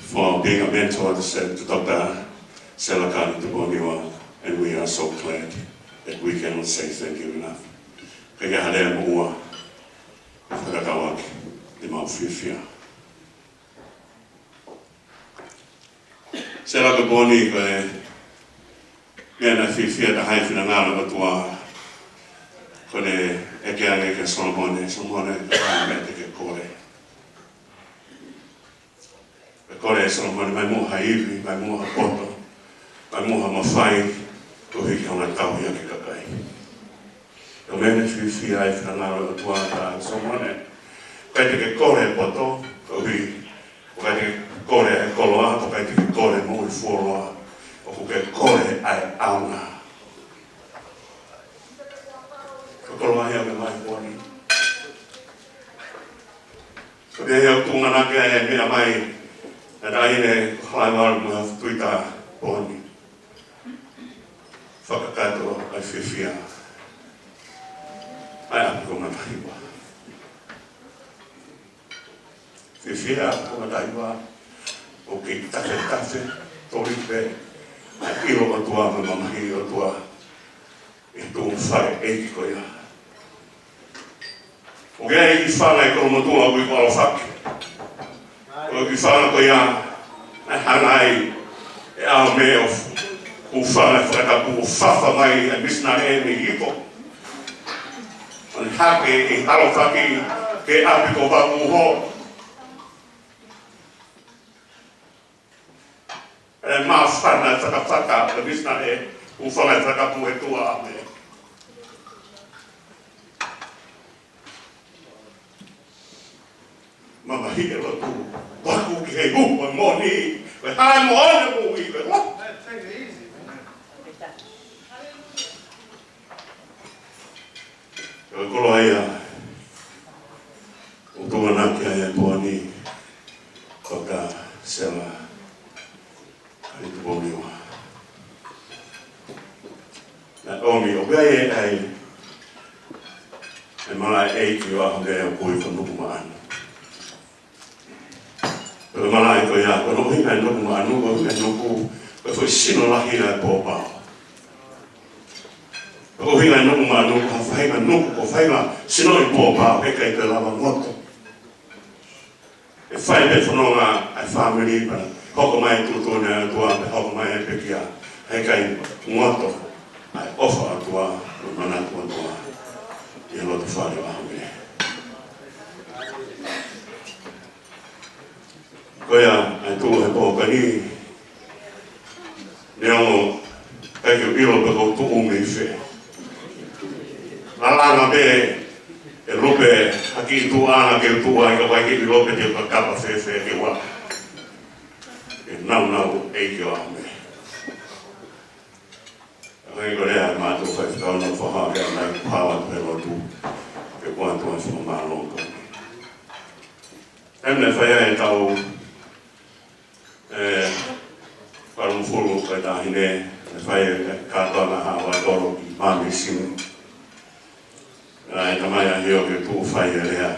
for being a mentor to, to Doctor Sela Kani Tuponiwa, and we are so glad that we cannot say thank you enough. Ka ʻi ai ha lea mo ua, fakatauaki, te mau fiefia. Sela Tuponiwa, ko e meʻa naʻe fiefia taha ai e finangalo ʻo e ʻOtua, ko ʻene ʻeke ange kia Solomone, Solomone, ko e hā e meʻa te ke kole? Pea kole ʻe Solomone, mai muʻa ha ivi, mai muʻa ha poto, mai muʻa ha mafai, koeʻuhi ke u tauhi ʻaki e kakai. Ko e meʻa naʻe fiefia ai e finangalo ʻo e ʻOtua kia Solomone. ʻIkai te ke kole e poto, koeʻuhi, ʻikai te ke kole e koloa, ʻikai te ke kole e moʻui fuoloa, ʻoku ke kole ʻa e ʻaonga. Ko e koloa ia ʻoku ke maʻu he pō ni. Ko e meʻa ia ʻoku tuʻunga ʻaki ai e meʻa mai ʻa e taʻahine ko Halaivalu mo e Tuita Poni. Fakakakato ʻa e fiefia ʻa e ʻapi ko Matahiva. Fiefia ʻa e ʻapi ko Matahiva, ʻoku kei tafetafe, toli pē ʻa e ʻilo ʻOtua mo e mamahi ʻOtua ʻi he tuʻunga fale ʻeiki ko ia. ʻOku ʻi ai e kiʻi fanga ʻi Kolomotuʻa ʻoku ui ko ʻAlofaki. Ko e kiʻi fanga ko ia, naʻe hanga ai ʻe ʻAomeʻe ʻo f-, ʻo fanga e fakatapu ʻo fafa mai e misinale ʻe mei Hiko. ʻO ne hake ʻi ʻAlofaki ki he ʻapi ko Vakuuho. ʻE māfana e fakafata ʻo e misinale, ʻo fanga e fakatapu he tuʻa ʻa ʻAomeʻe. Mamahi e lotu, paku ki he uhu e moʻoni, ko e hā e moʻoni e moʻui, ko e lotu. Ko e koloa ia ʻoku tuʻunga ʻaki ai e pō ni, Doctor Sela Kani Tuponiwa. Naʻe ʻomi, ʻoku ʻi ai e, ʻa e, e malaʻe ʻeiki ʻo ʻAhomeʻe ʻoku ui ko Nukumaʻanu. Ko e malaʻe ko ia, ko hono ʻuhinga e Nukumaʻanu, ko e ʻuhinga e nuku, ko e foʻi sino lahi ʻa e pōpao. Ko e ʻuhinga e Nukumaʻanu, ko ha faʻahinga nuku, ko ha faʻahinga sino ʻi pōpao, heʻikai ke lava ngoto. ʻE fai pē fononga ʻa e fāmili pea hoko mai e tuʻutuʻuni ʻa e ʻOtua, pea hoko mai e pekia, heʻikai ngoto ʻa e ʻofa ʻa e ʻOtua, mo e manatu ʻa e ʻOtua ʻi he loto fale ʻo ʻAhomeʻe. Ko ia, ʻa e tuʻu he pō ko eni, neongo ʻikai ke u ʻilo pe ʻoku ou tuʻu mei fē. Lalanga pē e lupe ha kiʻi tuʻa ʻana ke u tuʻu ai, ka ʻikai ke u ʻilo pe te u kakapa fēfē ke u aʻu ki he nāunau ʻeiki ʻo ʻAhomeʻe. ʻA ia ko e lea ʻa e mātuʻa faifekau naʻe fakahā ke ʻanai kuo hao atu he lotu, ke kuo ʻatu ai e fakamālō ko eni. Taimi naʻe fai ai e taʻu, ē, valungofulu ko e taʻahine, naʻe fai e kātoanga ʻa Haʻa Vaitolo ki Māmisini. ʻA e tamai ʻa Hio ke tuʻu ʻo fai e lea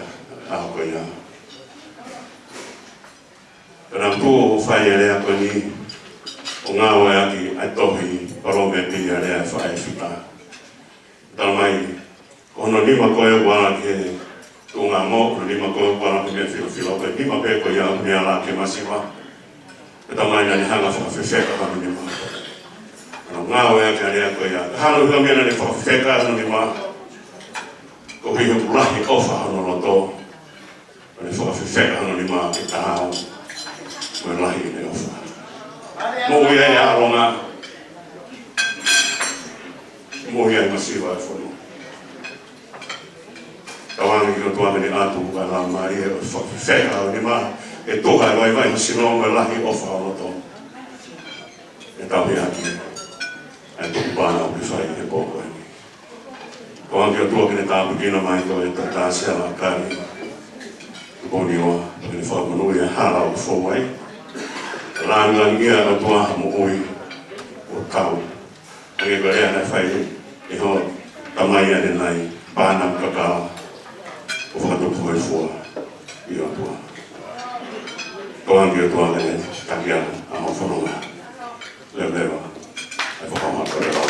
ʻaho ko ia. Pea naʻa ku tuʻu ʻo fai e lea ko eni ʻo ngāueʻaki ʻa e tohi Palōvepi ʻa e Lea ʻa e Faʻē Fita. Tala mai, ko hono nima ko ē ʻoku ala ki he Tuʻunga mo, hono nima ko ē ʻoku ala mei he filofilo, ko e nima pē ko ia ʻoku ne ala ke masiva. Ko e tamai naʻa ne hanga ʻo fakafefeka hono nima. Hono ngāueʻaki ʻa e lea ko ia. Hanga ʻo hanga meʻa naʻa ne fakafefeka hono nima. Koeʻuhi he ʻoku lahi e ʻofa hono loto, ʻo ne fakafefeka hono nima ke taau mo e lahi ʻene ʻofa. Moʻui ai ʻa ʻAlonga. Moʻui ai masiva e fonua. Tauange ki he ʻOtua ke ne ʻatu ʻa e laumālie ʻo e fakafefeka hono nima, ʻe tuha e vaivai ho sino mo e lahi ʻofa ho loto. ʻE tauhi ʻaki ʻa e tukupā ʻoku ke fai he pō ko eni. Tauange ki he ʻOtua ke ne tāpuekina mai koe, Toketā Sela Kali Tupouniua, ke ne fakamonūʻia e hala ʻoku fou ai. Lāngilangiʻia ʻOtua ha moʻui ʻoku tau. Hangē ko e lea naʻe fai ʻe ho tamai ʻanenai, pana kakala, ʻo fakatupu hifo ʻi he ʻOtua. Tauange ki he ʻOtua ke ne taki ʻa hoʻo fononga. Leveleva ʻa e fakamaau ko e lau.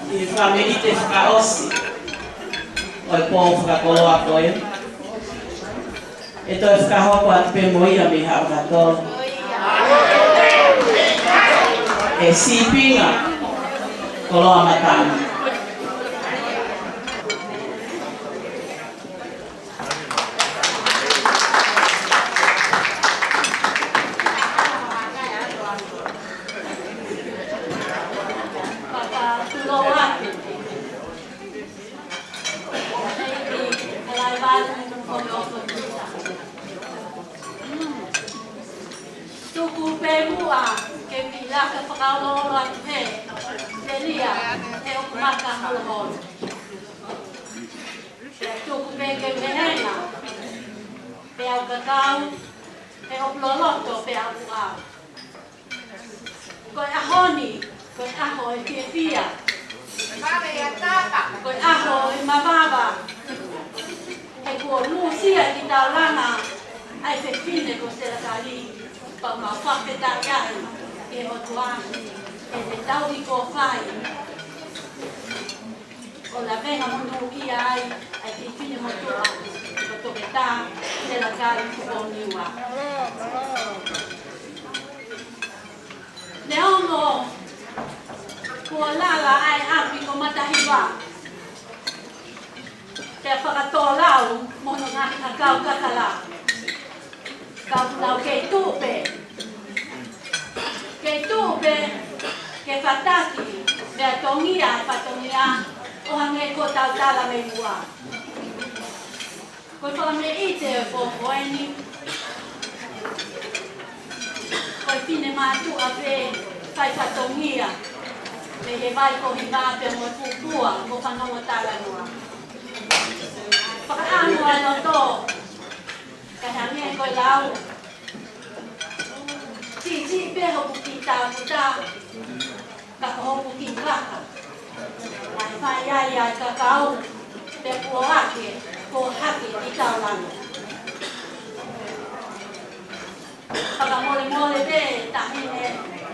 ʻI he fakameʻite fakaʻosi ʻo e pō fakakoloa ko ē, ʻe toe fakahoko atu pē mo ia mei he ʻaho kotoa. ʻE sīpinga koloa matangi. Tuku pē muʻa ke u kiʻi laka fakaoloolo atu he, Selia, he ʻoku maka holoholo. Pea tuku pē ke u hehenga, pea u kakau, he ʻoku loloto pea u ʻau. Ko e ʻaho ni, ko e ʻaho ʻo e fiefia. Ko e ʻaho ʻo e mavava. He kuo lūsia ki taulanga ʻa e fefine ko Sela Kali. Pea mau fakafetaʻi ai ki he ʻOtua, he ʻene tauhi kuo fai. ʻO lavengamonūʻia ai ʻa e fefine motuʻa, ko Toketā Sela Kali Tupouniua. Neongo kuo lala ʻa e ʻapi ko Matahiva, pea fakatōlau mo hono ngaahi ʻakau kakala. Ka ʻoku nau kei tuʻu pē. Kei tuʻu pē ke fataki, pea tongia e fatongia, ʻo hangē ko ʻetau tala mei muʻa. Ko e fakameʻite ʻo e pō ko eni, ko e finemātuʻa pē fai fatongia mei he vai ko Hiva pea mo e fuʻu pua ko Fanongotalanoa. Fakaʻamu ʻa e loto, ka hangē ko e lau, siʻisiʻi pē hoku kiʻi tāputa, ka ko hoku kiʻi vaka naʻe fai ai ʻa e kakau, pea kuo ake, kuo hake ki taulanga. Fakamolemole pē, Taʻahine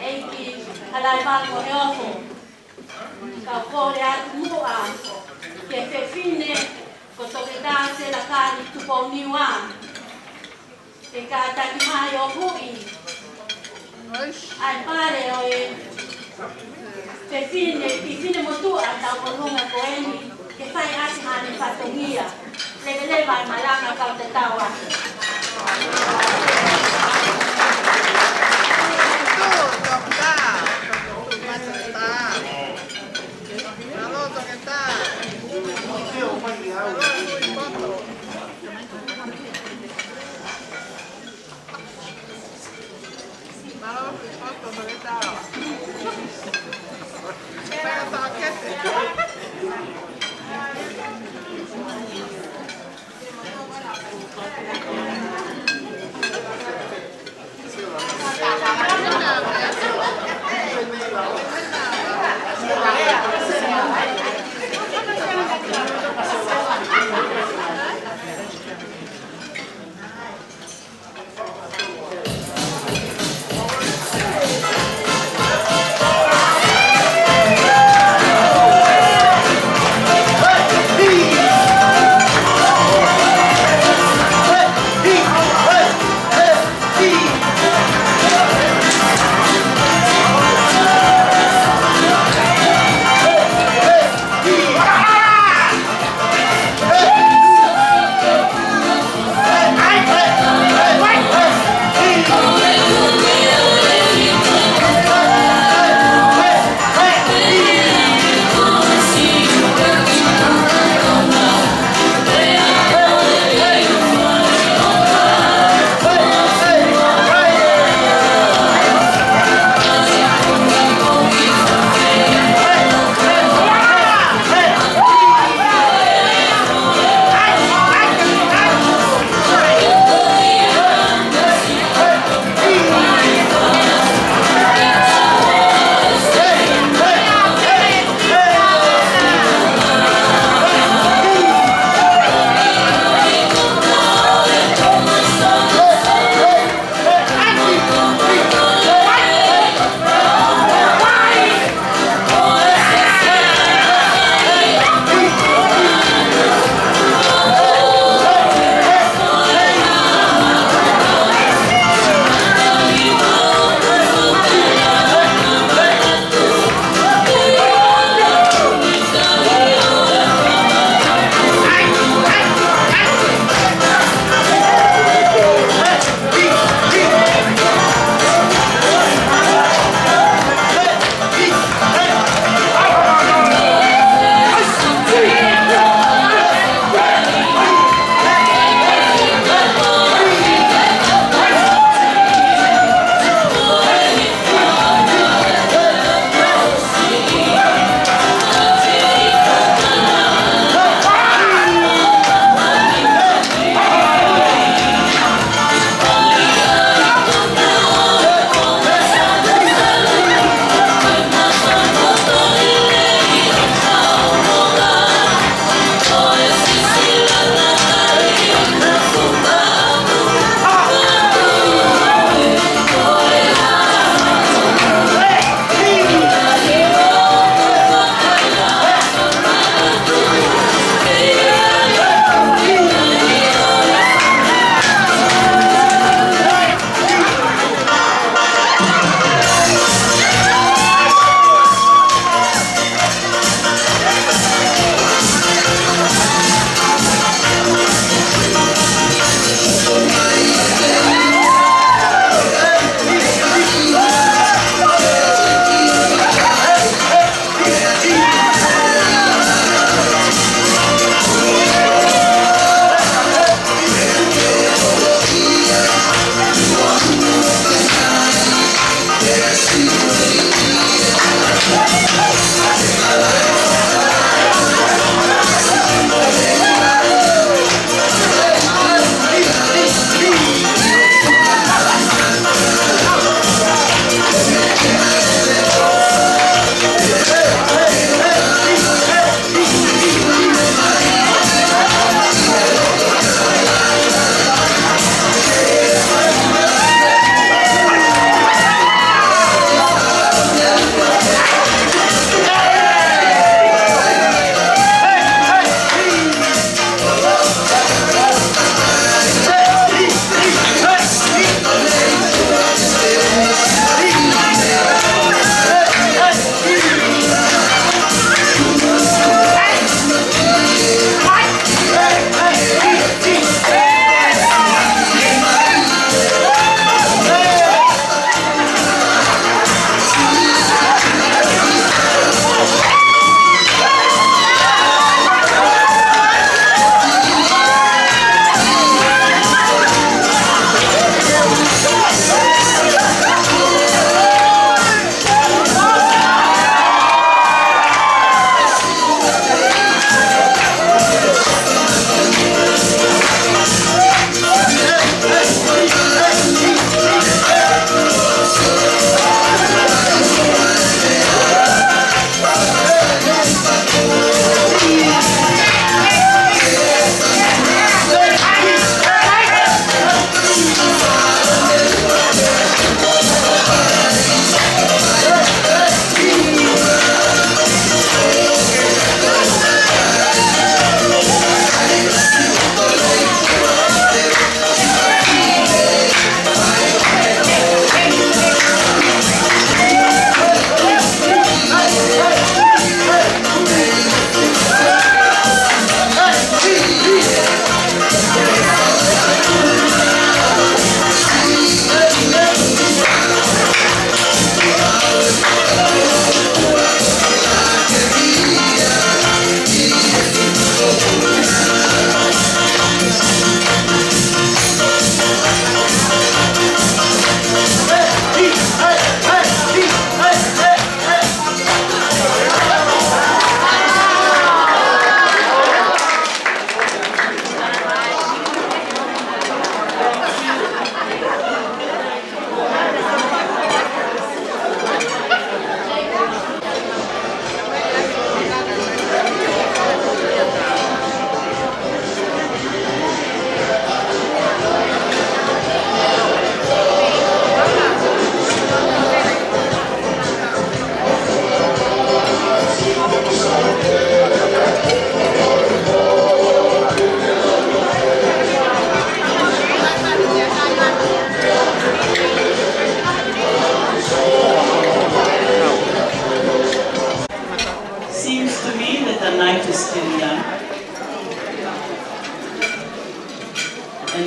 ʻEiki Halaevalu Moheofo, kau kole atu muʻa ki he fefine ko Toketā Sela Kali Tupouniua, ke kātaki mai ʻo huʻi ʻa e pale ʻo e fefine, fefine motuʻa ʻi he ʻaho ko eni, ke fai ʻaki haʻane fatongia. Leveleva e malanga, kau tatau atu.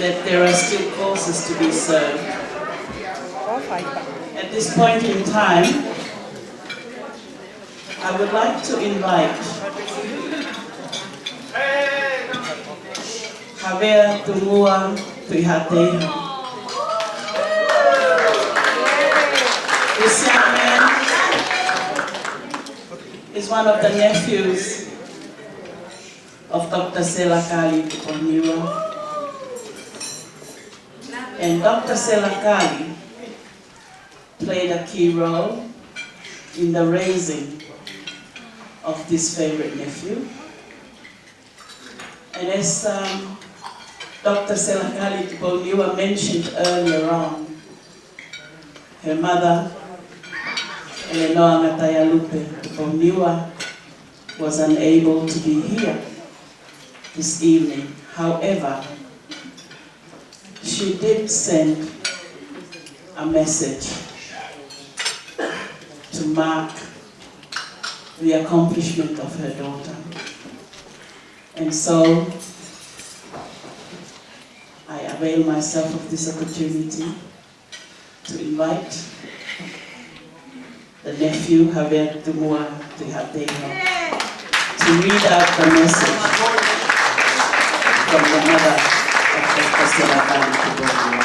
that there are still causes to be served. At this point in time, I would like to invite Havea Tumua Tuʻihaʻateiho. This young man is one of the nephews of Doctor Sela Kali Tupouniua. And Doctor Sela Kali played a key role in the raising of this favorite nephew. And as, um, Doctor Sela Kali Tupouniua mentioned earlier on, her mother, Eleanor Ngatayalupe Tupouniua, was unable to be here this evening. However, she did send a message to mark the accomplishment of her daughter. And so, I avail myself of this opportunity to invite the nephew, Havea Tumua Tuʻihaʻateiho, to read out the message from the mother of Doctor Sela Kali Tupouniua.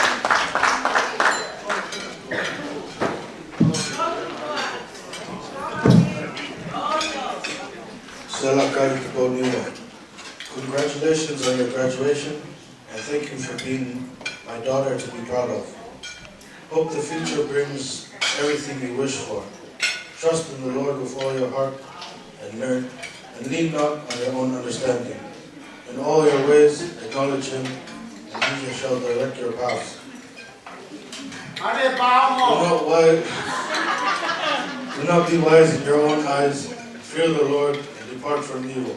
Sela Kali Tupouniua, congratulations on your graduation, and thank you for being my daughter to be proud of. Hope the future brings everything you wish for. Trust in the Lord with all your heart and learn, and lean not on your own understanding. In all your ways acknowledge him, and he shall direct your paths. Do not wise, do not be wise in your own eyes. Fear the Lord and depart from evil.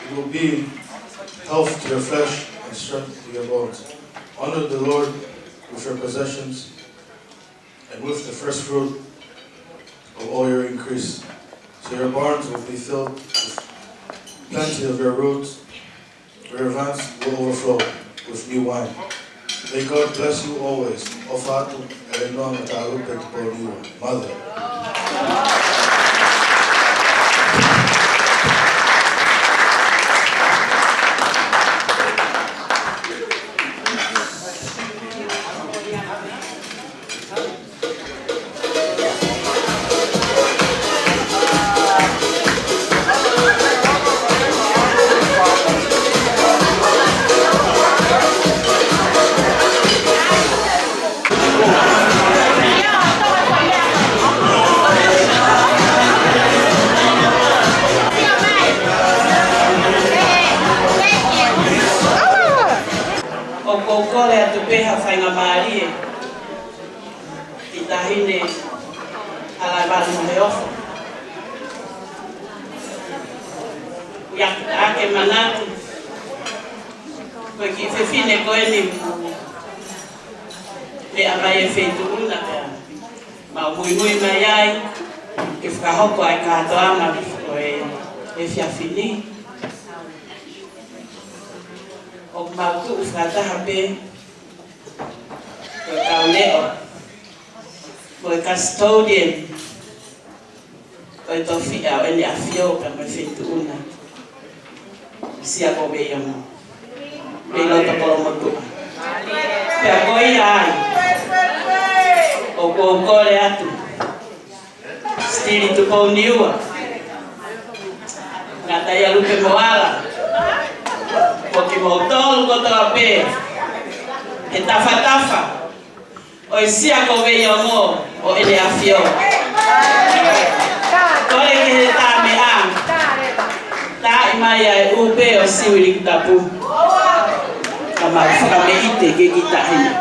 It will be health to your flesh and strength to your bones. Honor the Lord with your possessions and with the first fruit of all your increase. So your barns will be filled with plenty of your roots, your vats will overflow with new wine. May God bless you always. ʻOfa atu, Eleanor Ngatayalupe Tupouniua, mother. ʻOku ou kole atu pē ha faingamālie ki he taʻahine ʻa Laʻevalu Moheofo. ʻOku ou ʻai ke manatu, ko e kiʻi fefine ko eni, meʻa mai e Feituʻuna pea mau muimui mai ai ke fakahoko ai e kātoanga ʻo e, ʻo e efiafi ni. ʻOku mau tuʻu fakataha pē ko e kau leʻo, ko e custodian ʻo e tofiʻa ʻo ʻEne ʻAfio pea mo e Feituʻuna, Siakoveiongo mei loto Kolomotuʻa. Pea ko ia ai, ʻoku ou kole atu, Sitili Tupouniua, Ngatayalupe Moala, mo kimoutolu kotoa pē, he tafatafa ʻo e Siakoveiongo ʻo ʻEne ʻAfio. Kole ki he tā meʻa, taaʻi mai ʻa e ʻū pē ʻo Siuʻilikutapu, ka mau fakameʻite ki he kiʻi taʻahine.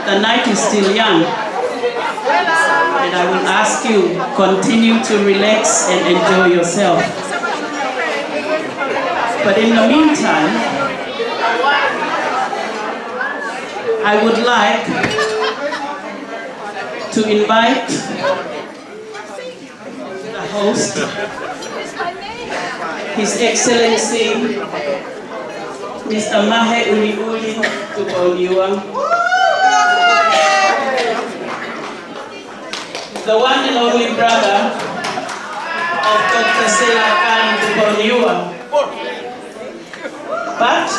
The night is still young, and I will ask you, continue to relax and enjoy yourself. But in the meantime, I would like to invite the host, His Excellency Mister Mahe Uliuli Tupou Niua, the one and only brother of Doctor Sela Kali Tupou Niua. But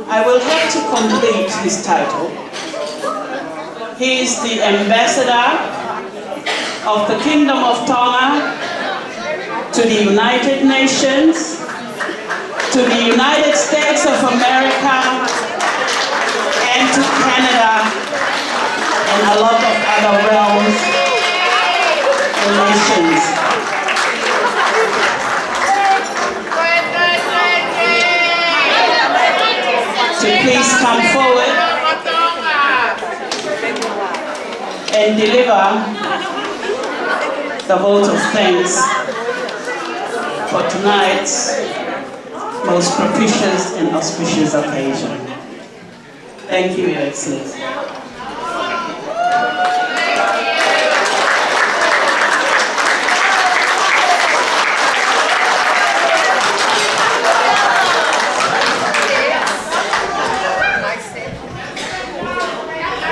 I will have to complete his title. He is the ambassador of the Kingdom of Tonga to the United Nations, to the United States of America, and to Canada, and a lot of other realms and nations. To please come forward and deliver the vote of thanks for tonight's most propitious and auspicious occasion. Thank you, Your Excellency.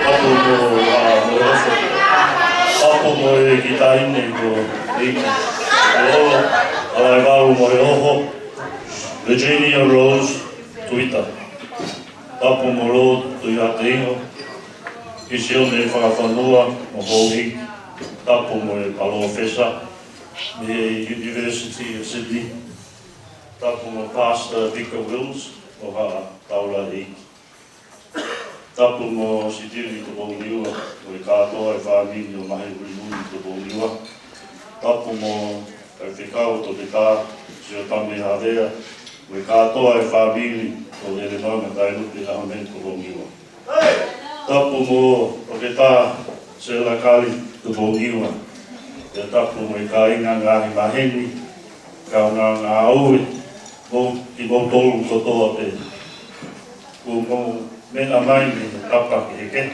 Tapu mo, ʻa, mo e ofo. Tapu mo e kiʻi taʻahine ko Iki. Olo, ʻa e valu mo e oho. Virginia Rose Tuita. Tapu mo Lord Tuihaʻateiho, Kisione Fakafanua mo Houʻeiki. Tapu mo e palōfesa mei he University of Sydney. Tapu mo Pastor Vicar Wills mo haʻa taulaʻeiki. Tapu mo Sitili Tupou Niua, mo e kātoa e fāmili ʻo Mahe Uliuli Tupou Niua. Tapu mo Faifekau Toketā Siotame Havea, mo e kātoa e fāmili ʻo ʻElemana Tailupe Ahame Tupou Niua. Tapu mo Toketā Sela Kali Tupou Niua. Pea tapu mo e kāinga ngaahi maheni, kaungāngāue, mo kimoutolu kotoa pē. Kuo mou meʻa mai mei he tapa kehekehe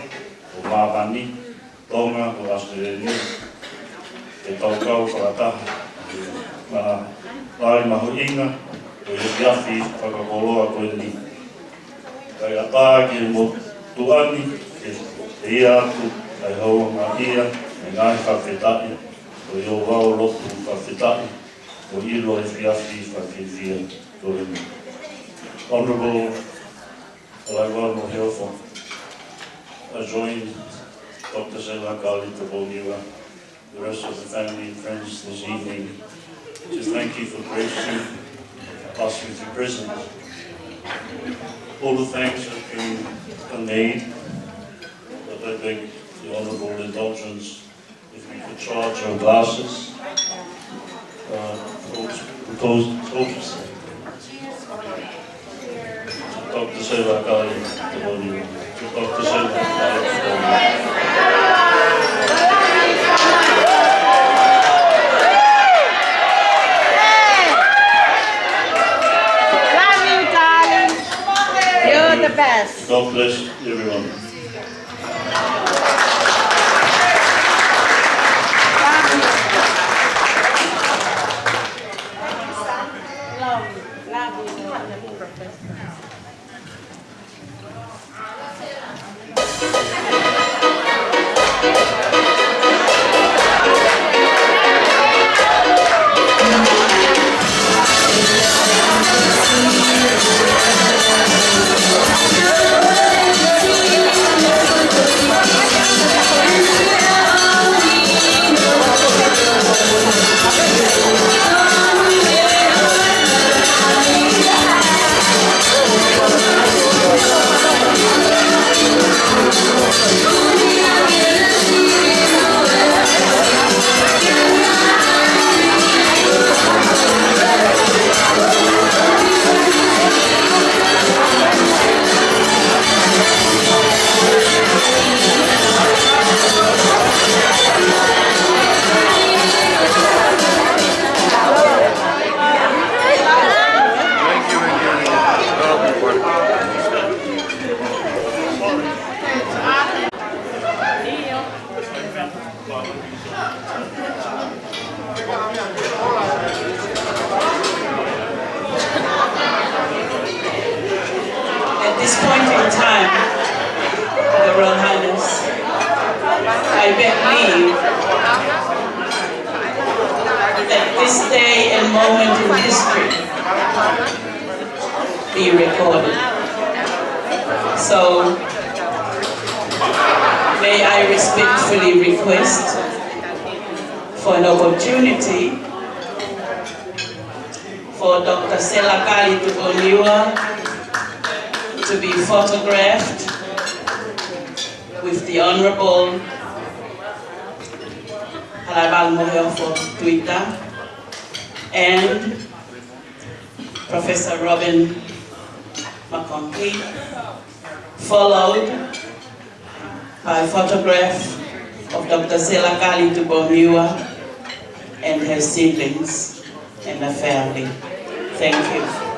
ʻo māmani, Tonga mo ʻAositelēlia, ke tau kau fakataha ʻi he ma-, maʻali mahuʻinga ʻo e efiafi fakakoloa ko eni. Kae ʻatā ki he motuʻa ni ke ʻoatu ʻa e houngaʻia mo e ngaahi fakafetaʻi, ʻo e ouau lotu fakafetaʻi, ʻo ʻilo e efiafi fakafiefia ko eni. Honourable Palaivalu Moheofo, I join Doctor Sela Kali Tupou Niua, the rest of the family and friends this evening, to thank you for gracing us with your presence. All the thanks have been conveyed, but I beg the honourable indulgence if we could charge our glasses. Uh, folks, folks, folks. Doctor Sela Kali Tupou Niua. Doctor Sela Kali Tupou Niua. Love you, darling. You're the best. God bless everyone. So, may I respectfully request for an opportunity for Doctor Sela Kali Tupouniua to be photographed with the Honorable Halaevalu Moheofo Tuita and Professor Robin McConkie, followed by a photograph of Doctor Sela Kali Tupouniua and her siblings and the family. Thank you.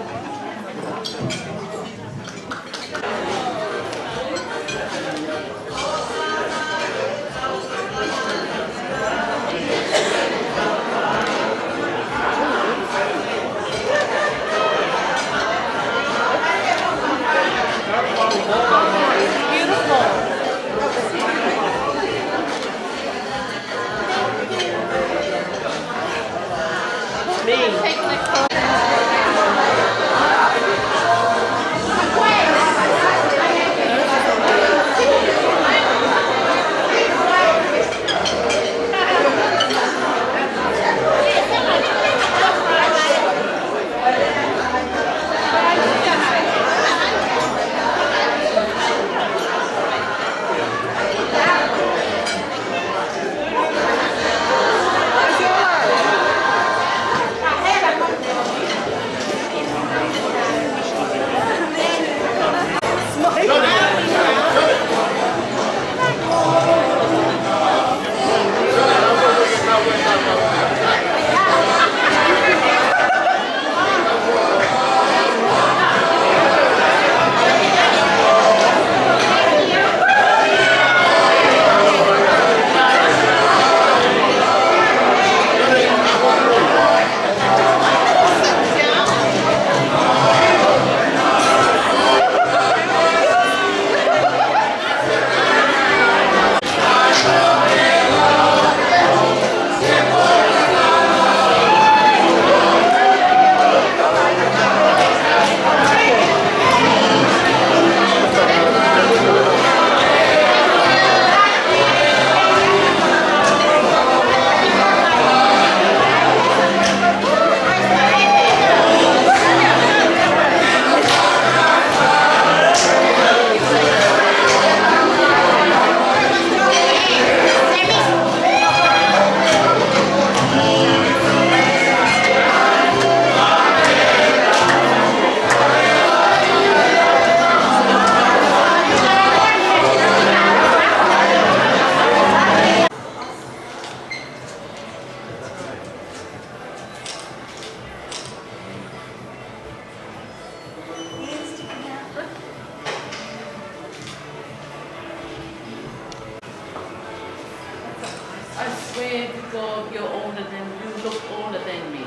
I swear to God, you're older than, you look older than me.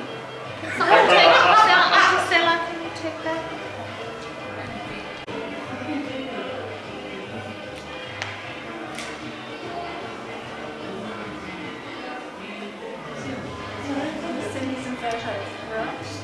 Someone take Gisela, Gisela, can you take that? Send me some photos, right?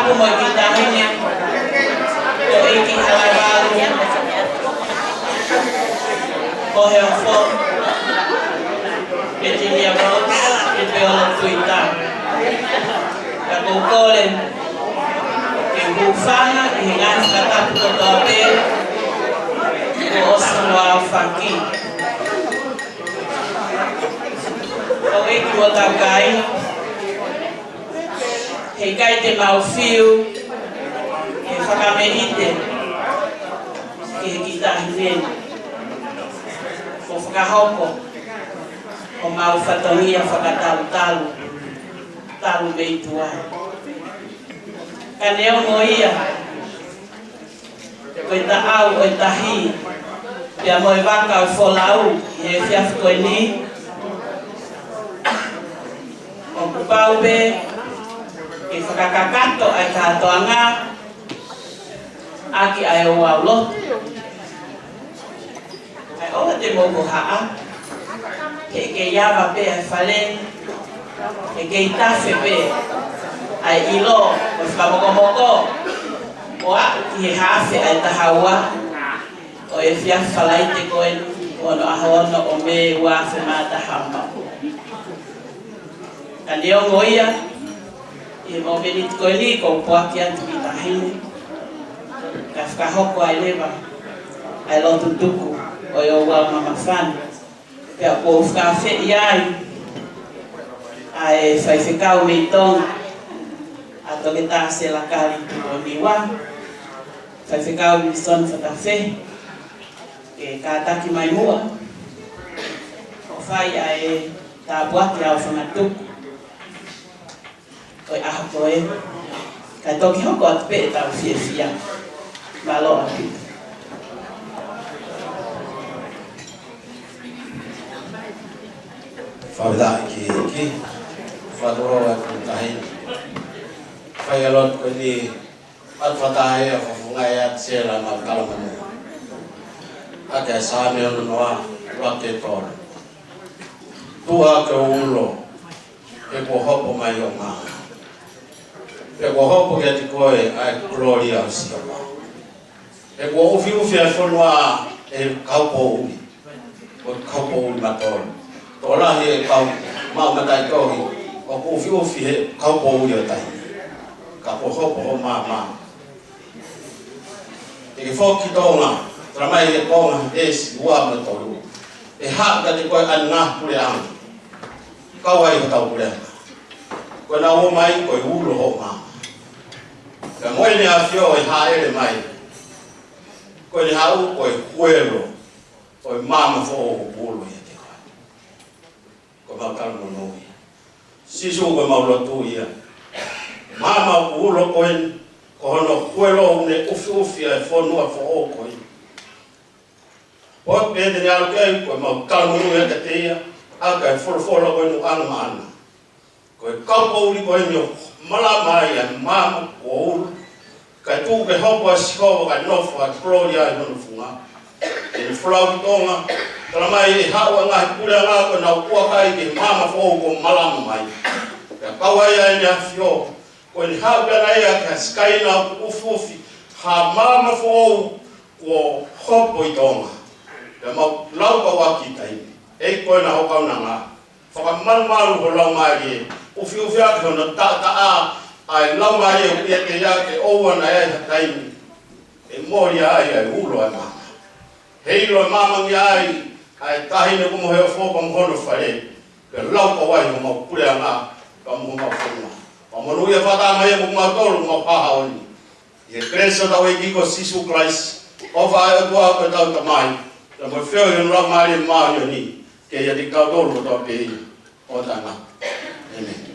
Mo e kiʻi taʻahine, ko ʻEiki Halavalu, ko Heofo, Virginia Rose, Peolo Tuita. Ka ʻoku ou kole ke u hūfanga ʻi he ngaahi fakatapu kotoa pē kuo ʻosi hono aofaki. Houʻeiki mo hotau kāinga, heʻikai te mau fiu ke fakameʻite ki he kiʻi taʻahine ni. Kuo fakahoko homau fatongia fakatalutalu, talu mei tuai. Ka neongo ia, ko e taʻau ʻo e tahi, pea mo e vaka ʻo e folau ʻi he efiafi ko eni, ʻoku pau pē ke fakakakato ʻa e kātoanga ʻaki ʻa e ouau lotu. ʻAi ʻoua te mou hohaʻa, he ʻe kei ava pē ʻa e fale ni, ʻe kei tafe pē ʻa e ʻilo mo e fakamokomoko, ʻo aʻu ki he hafe ʻa e taha ua ʻo e efiafi Falaite ko eni, ʻo e ʻaho ono ʻo Mē ua afe mā taha ma. Ka neongo ia, ʻi he mōmeniti ko eni ʻoku ou poaki atu ki he taʻahine, ka fakahoko ai leva ʻa e lotu tuku ʻo e ouau mamafa ni. Pea ʻoku ou fakaafeʻi ai ʻa e faifekau mei Tonga, ʻa Toketā Sela Kali Tupouniua, faifekau Vilisoni Fatafe, ke kātaki mai muʻa ʻo fai ʻa e tāpuaki ʻa e fanga tuku ʻo e ʻaho ko eni, kae toki hoko atu pē ʻetau fiefia. Mālō ʻaupito. Fakafetaʻi ki he ʻEiki. Fakatulou atu ki he taʻahine. Fai ʻa e lotu ko eni ʻoatu fakataha ʻa e fakafofonga ʻa Sela, mau talamonū. ʻA e Saame ono noa, ʻuluaki ki he tolu. Tuʻu hake ho ulo, he kuo hopo mai hoʻo maama. He kuo hopo kiate koe ʻa e kolōlia ʻo Sihova. He kuo ʻufiʻufi ʻa e fonua ʻe he kau poʻuli, ko e kau poʻuli matolu. Tokolahi ʻe he kau maʻu mataʻitohi ʻoku ʻufiʻufi he kau poʻuli ʻo tahi. Ka kuo hopo hoʻo maama. ʻE ke foki ki Tonga, talamai ʻe Konga veesi ua mo e tolu, ʻe haʻu kiate koe ʻa e ngaahi puleʻanga, kau ai hotau puleʻanga. Ko ʻenau ō mai ko e ulo hoʻo maama. Ka mo ʻEne ʻAfio ʻe hāʻele mai, ko ʻene haʻu ko e huelo ʻo e maama foʻou ʻoku ulo ʻiate koe. Ko ʻemau talamonū ia. Sīsū, ko ʻemau lotu ia. Maama ʻoku ulo ko eni, ko hono huelo ʻoku ne ʻufiʻufi ʻa e fonua foʻou ko eni. Potu pē te ne ʻalu ki ai, ko ʻemau talamonū ia kiate ia, ʻa e folofola ko eni ʻoku ʻange maʻana. Ko e kau poʻuli ko eni ʻoku malama ai ʻa e maama kuo ulo, kae tuku ke hopo ʻa Sihova kae nofo ʻa e kolōlia ʻi hono funga. ʻI he folau ki Tonga, talamai ʻe haʻu ʻa e ngaahi puleʻanga ko ʻenau ʻuakai ki he maama foʻou kuo malama mai. Pea kau ai ʻa ʻEne ʻAfio, ko ʻene haʻu pē ʻana ia ki ha sikaina ʻoku ʻufiʻufi ha maama foʻou kuo hopo ʻi Tonga. Pea mau lau kau ʻaki taimi. ʻEiki, ko ena hoʻo kaunanga. Fakamalumalu ho Laumālie, ʻufiʻufi ʻaki hono taʻataʻa ʻa e Laumālie ʻoku ʻiate ia ke ʻoua naʻa ʻi ai ha taimi ʻe mole ai ʻa e ulo ʻa e maama. Heiʻilo ʻe maamangia ai ʻa e taʻahine ko Moheofo pea mo hono fale, pea laukau ai homau puleʻanga pea mo homau fonua. Pea monūʻia fakataha mai mo kimautolu mo e haʻa ʻo e ʻaho ni. ʻI he kelesi ʻa hotau ʻEiki ko Sīsū Kalaisi, ʻofa ʻa e ʻOtua ko ʻetau Tamai, pea mo e feohi ʻa e Laumālie Māʻoniʻoni, ke ʻiate kitautolu kotoa pē ia ʻo taʻengata. ʻĒmeni.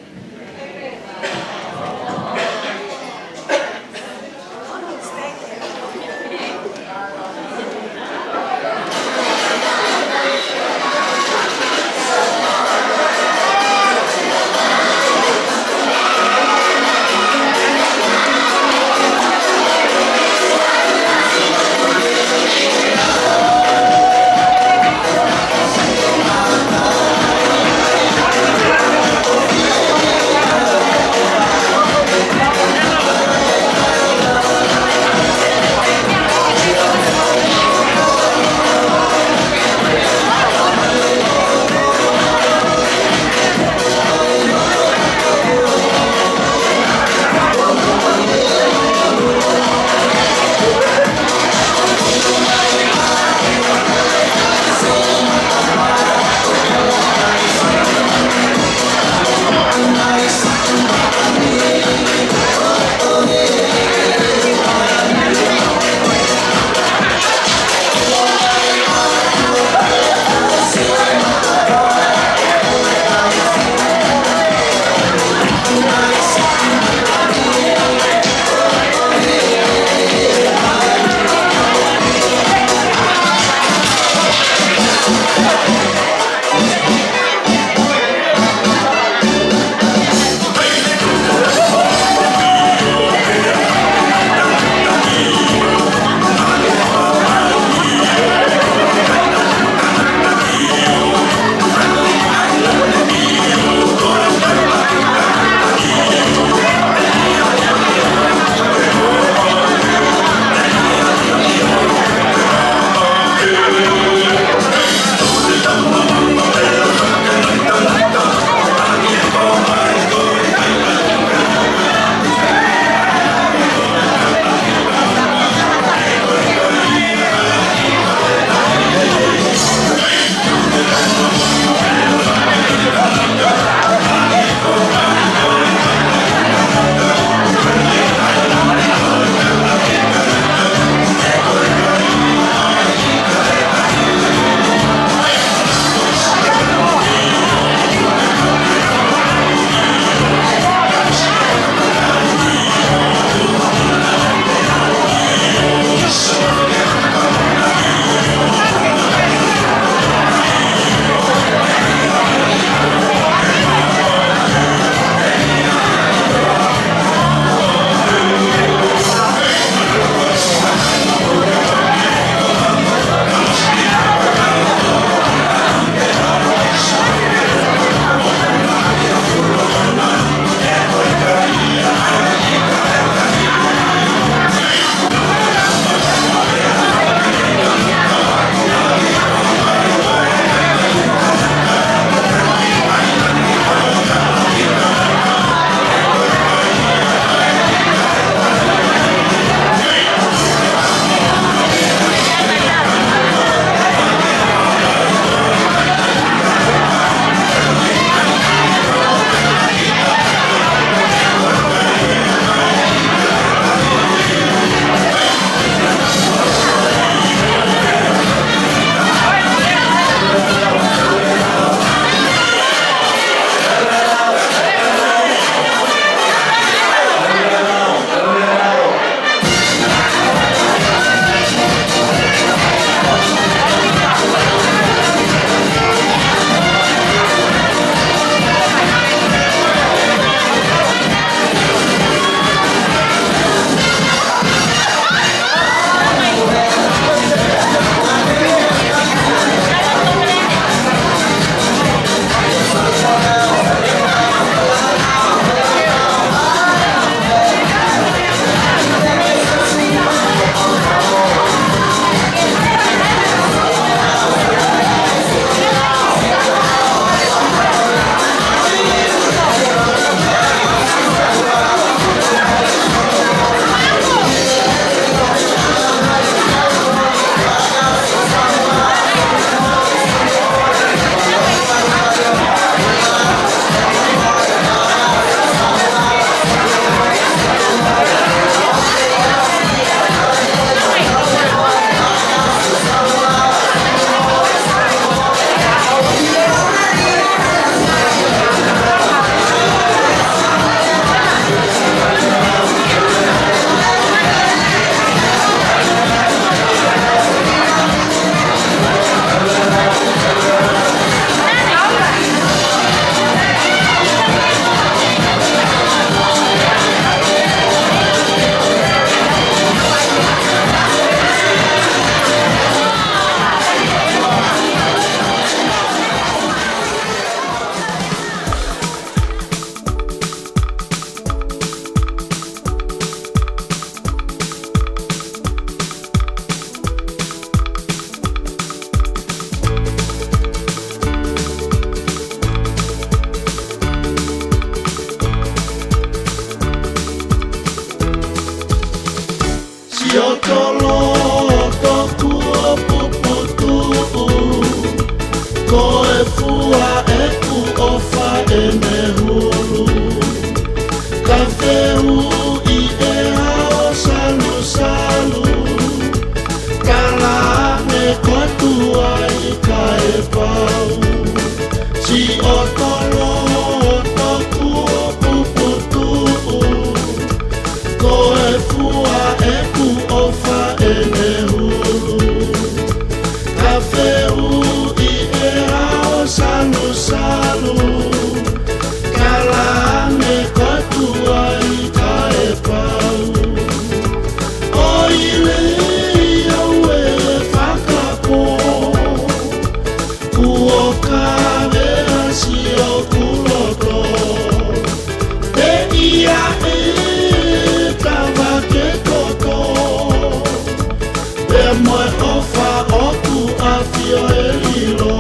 ʻe lilo.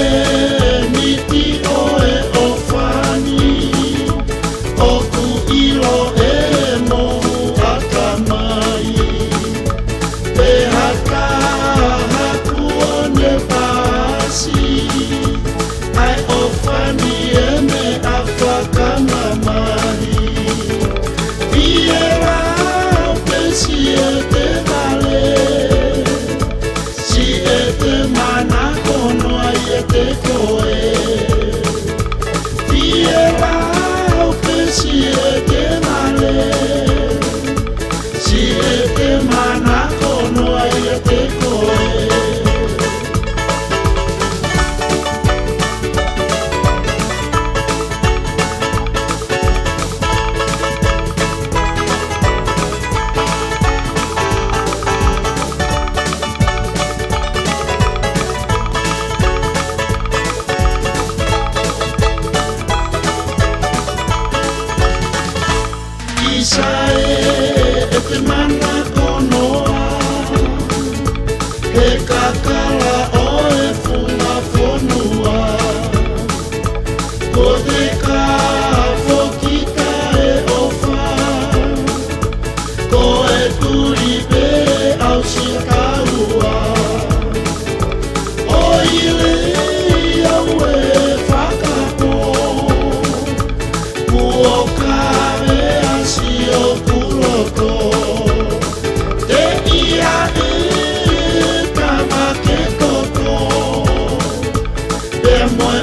ʻElemēniti ʻo e ʻofa ni, ʻoku ʻilo ʻe he mohu ʻatamai. Pea haka haku ʻo ne pasi, ʻa e ʻofa ni ʻe meʻa fakamamahi. Fie lau pē siʻete vale, siʻete manako noa ʻiate koe. Fie lau pē siʻete vale, siʻete manako noa ʻiate koe. ʻIsa ē, ʻete manako noa, he kakala ʻo e funga fonua. Ko te ka foki ka e ʻofa, ko e tuli pē ʻausia kaua. ʻOiauē fakapō, kuo kaveʻasi ʻoku loto. Te ia ʻe kama ke toto, pea mo e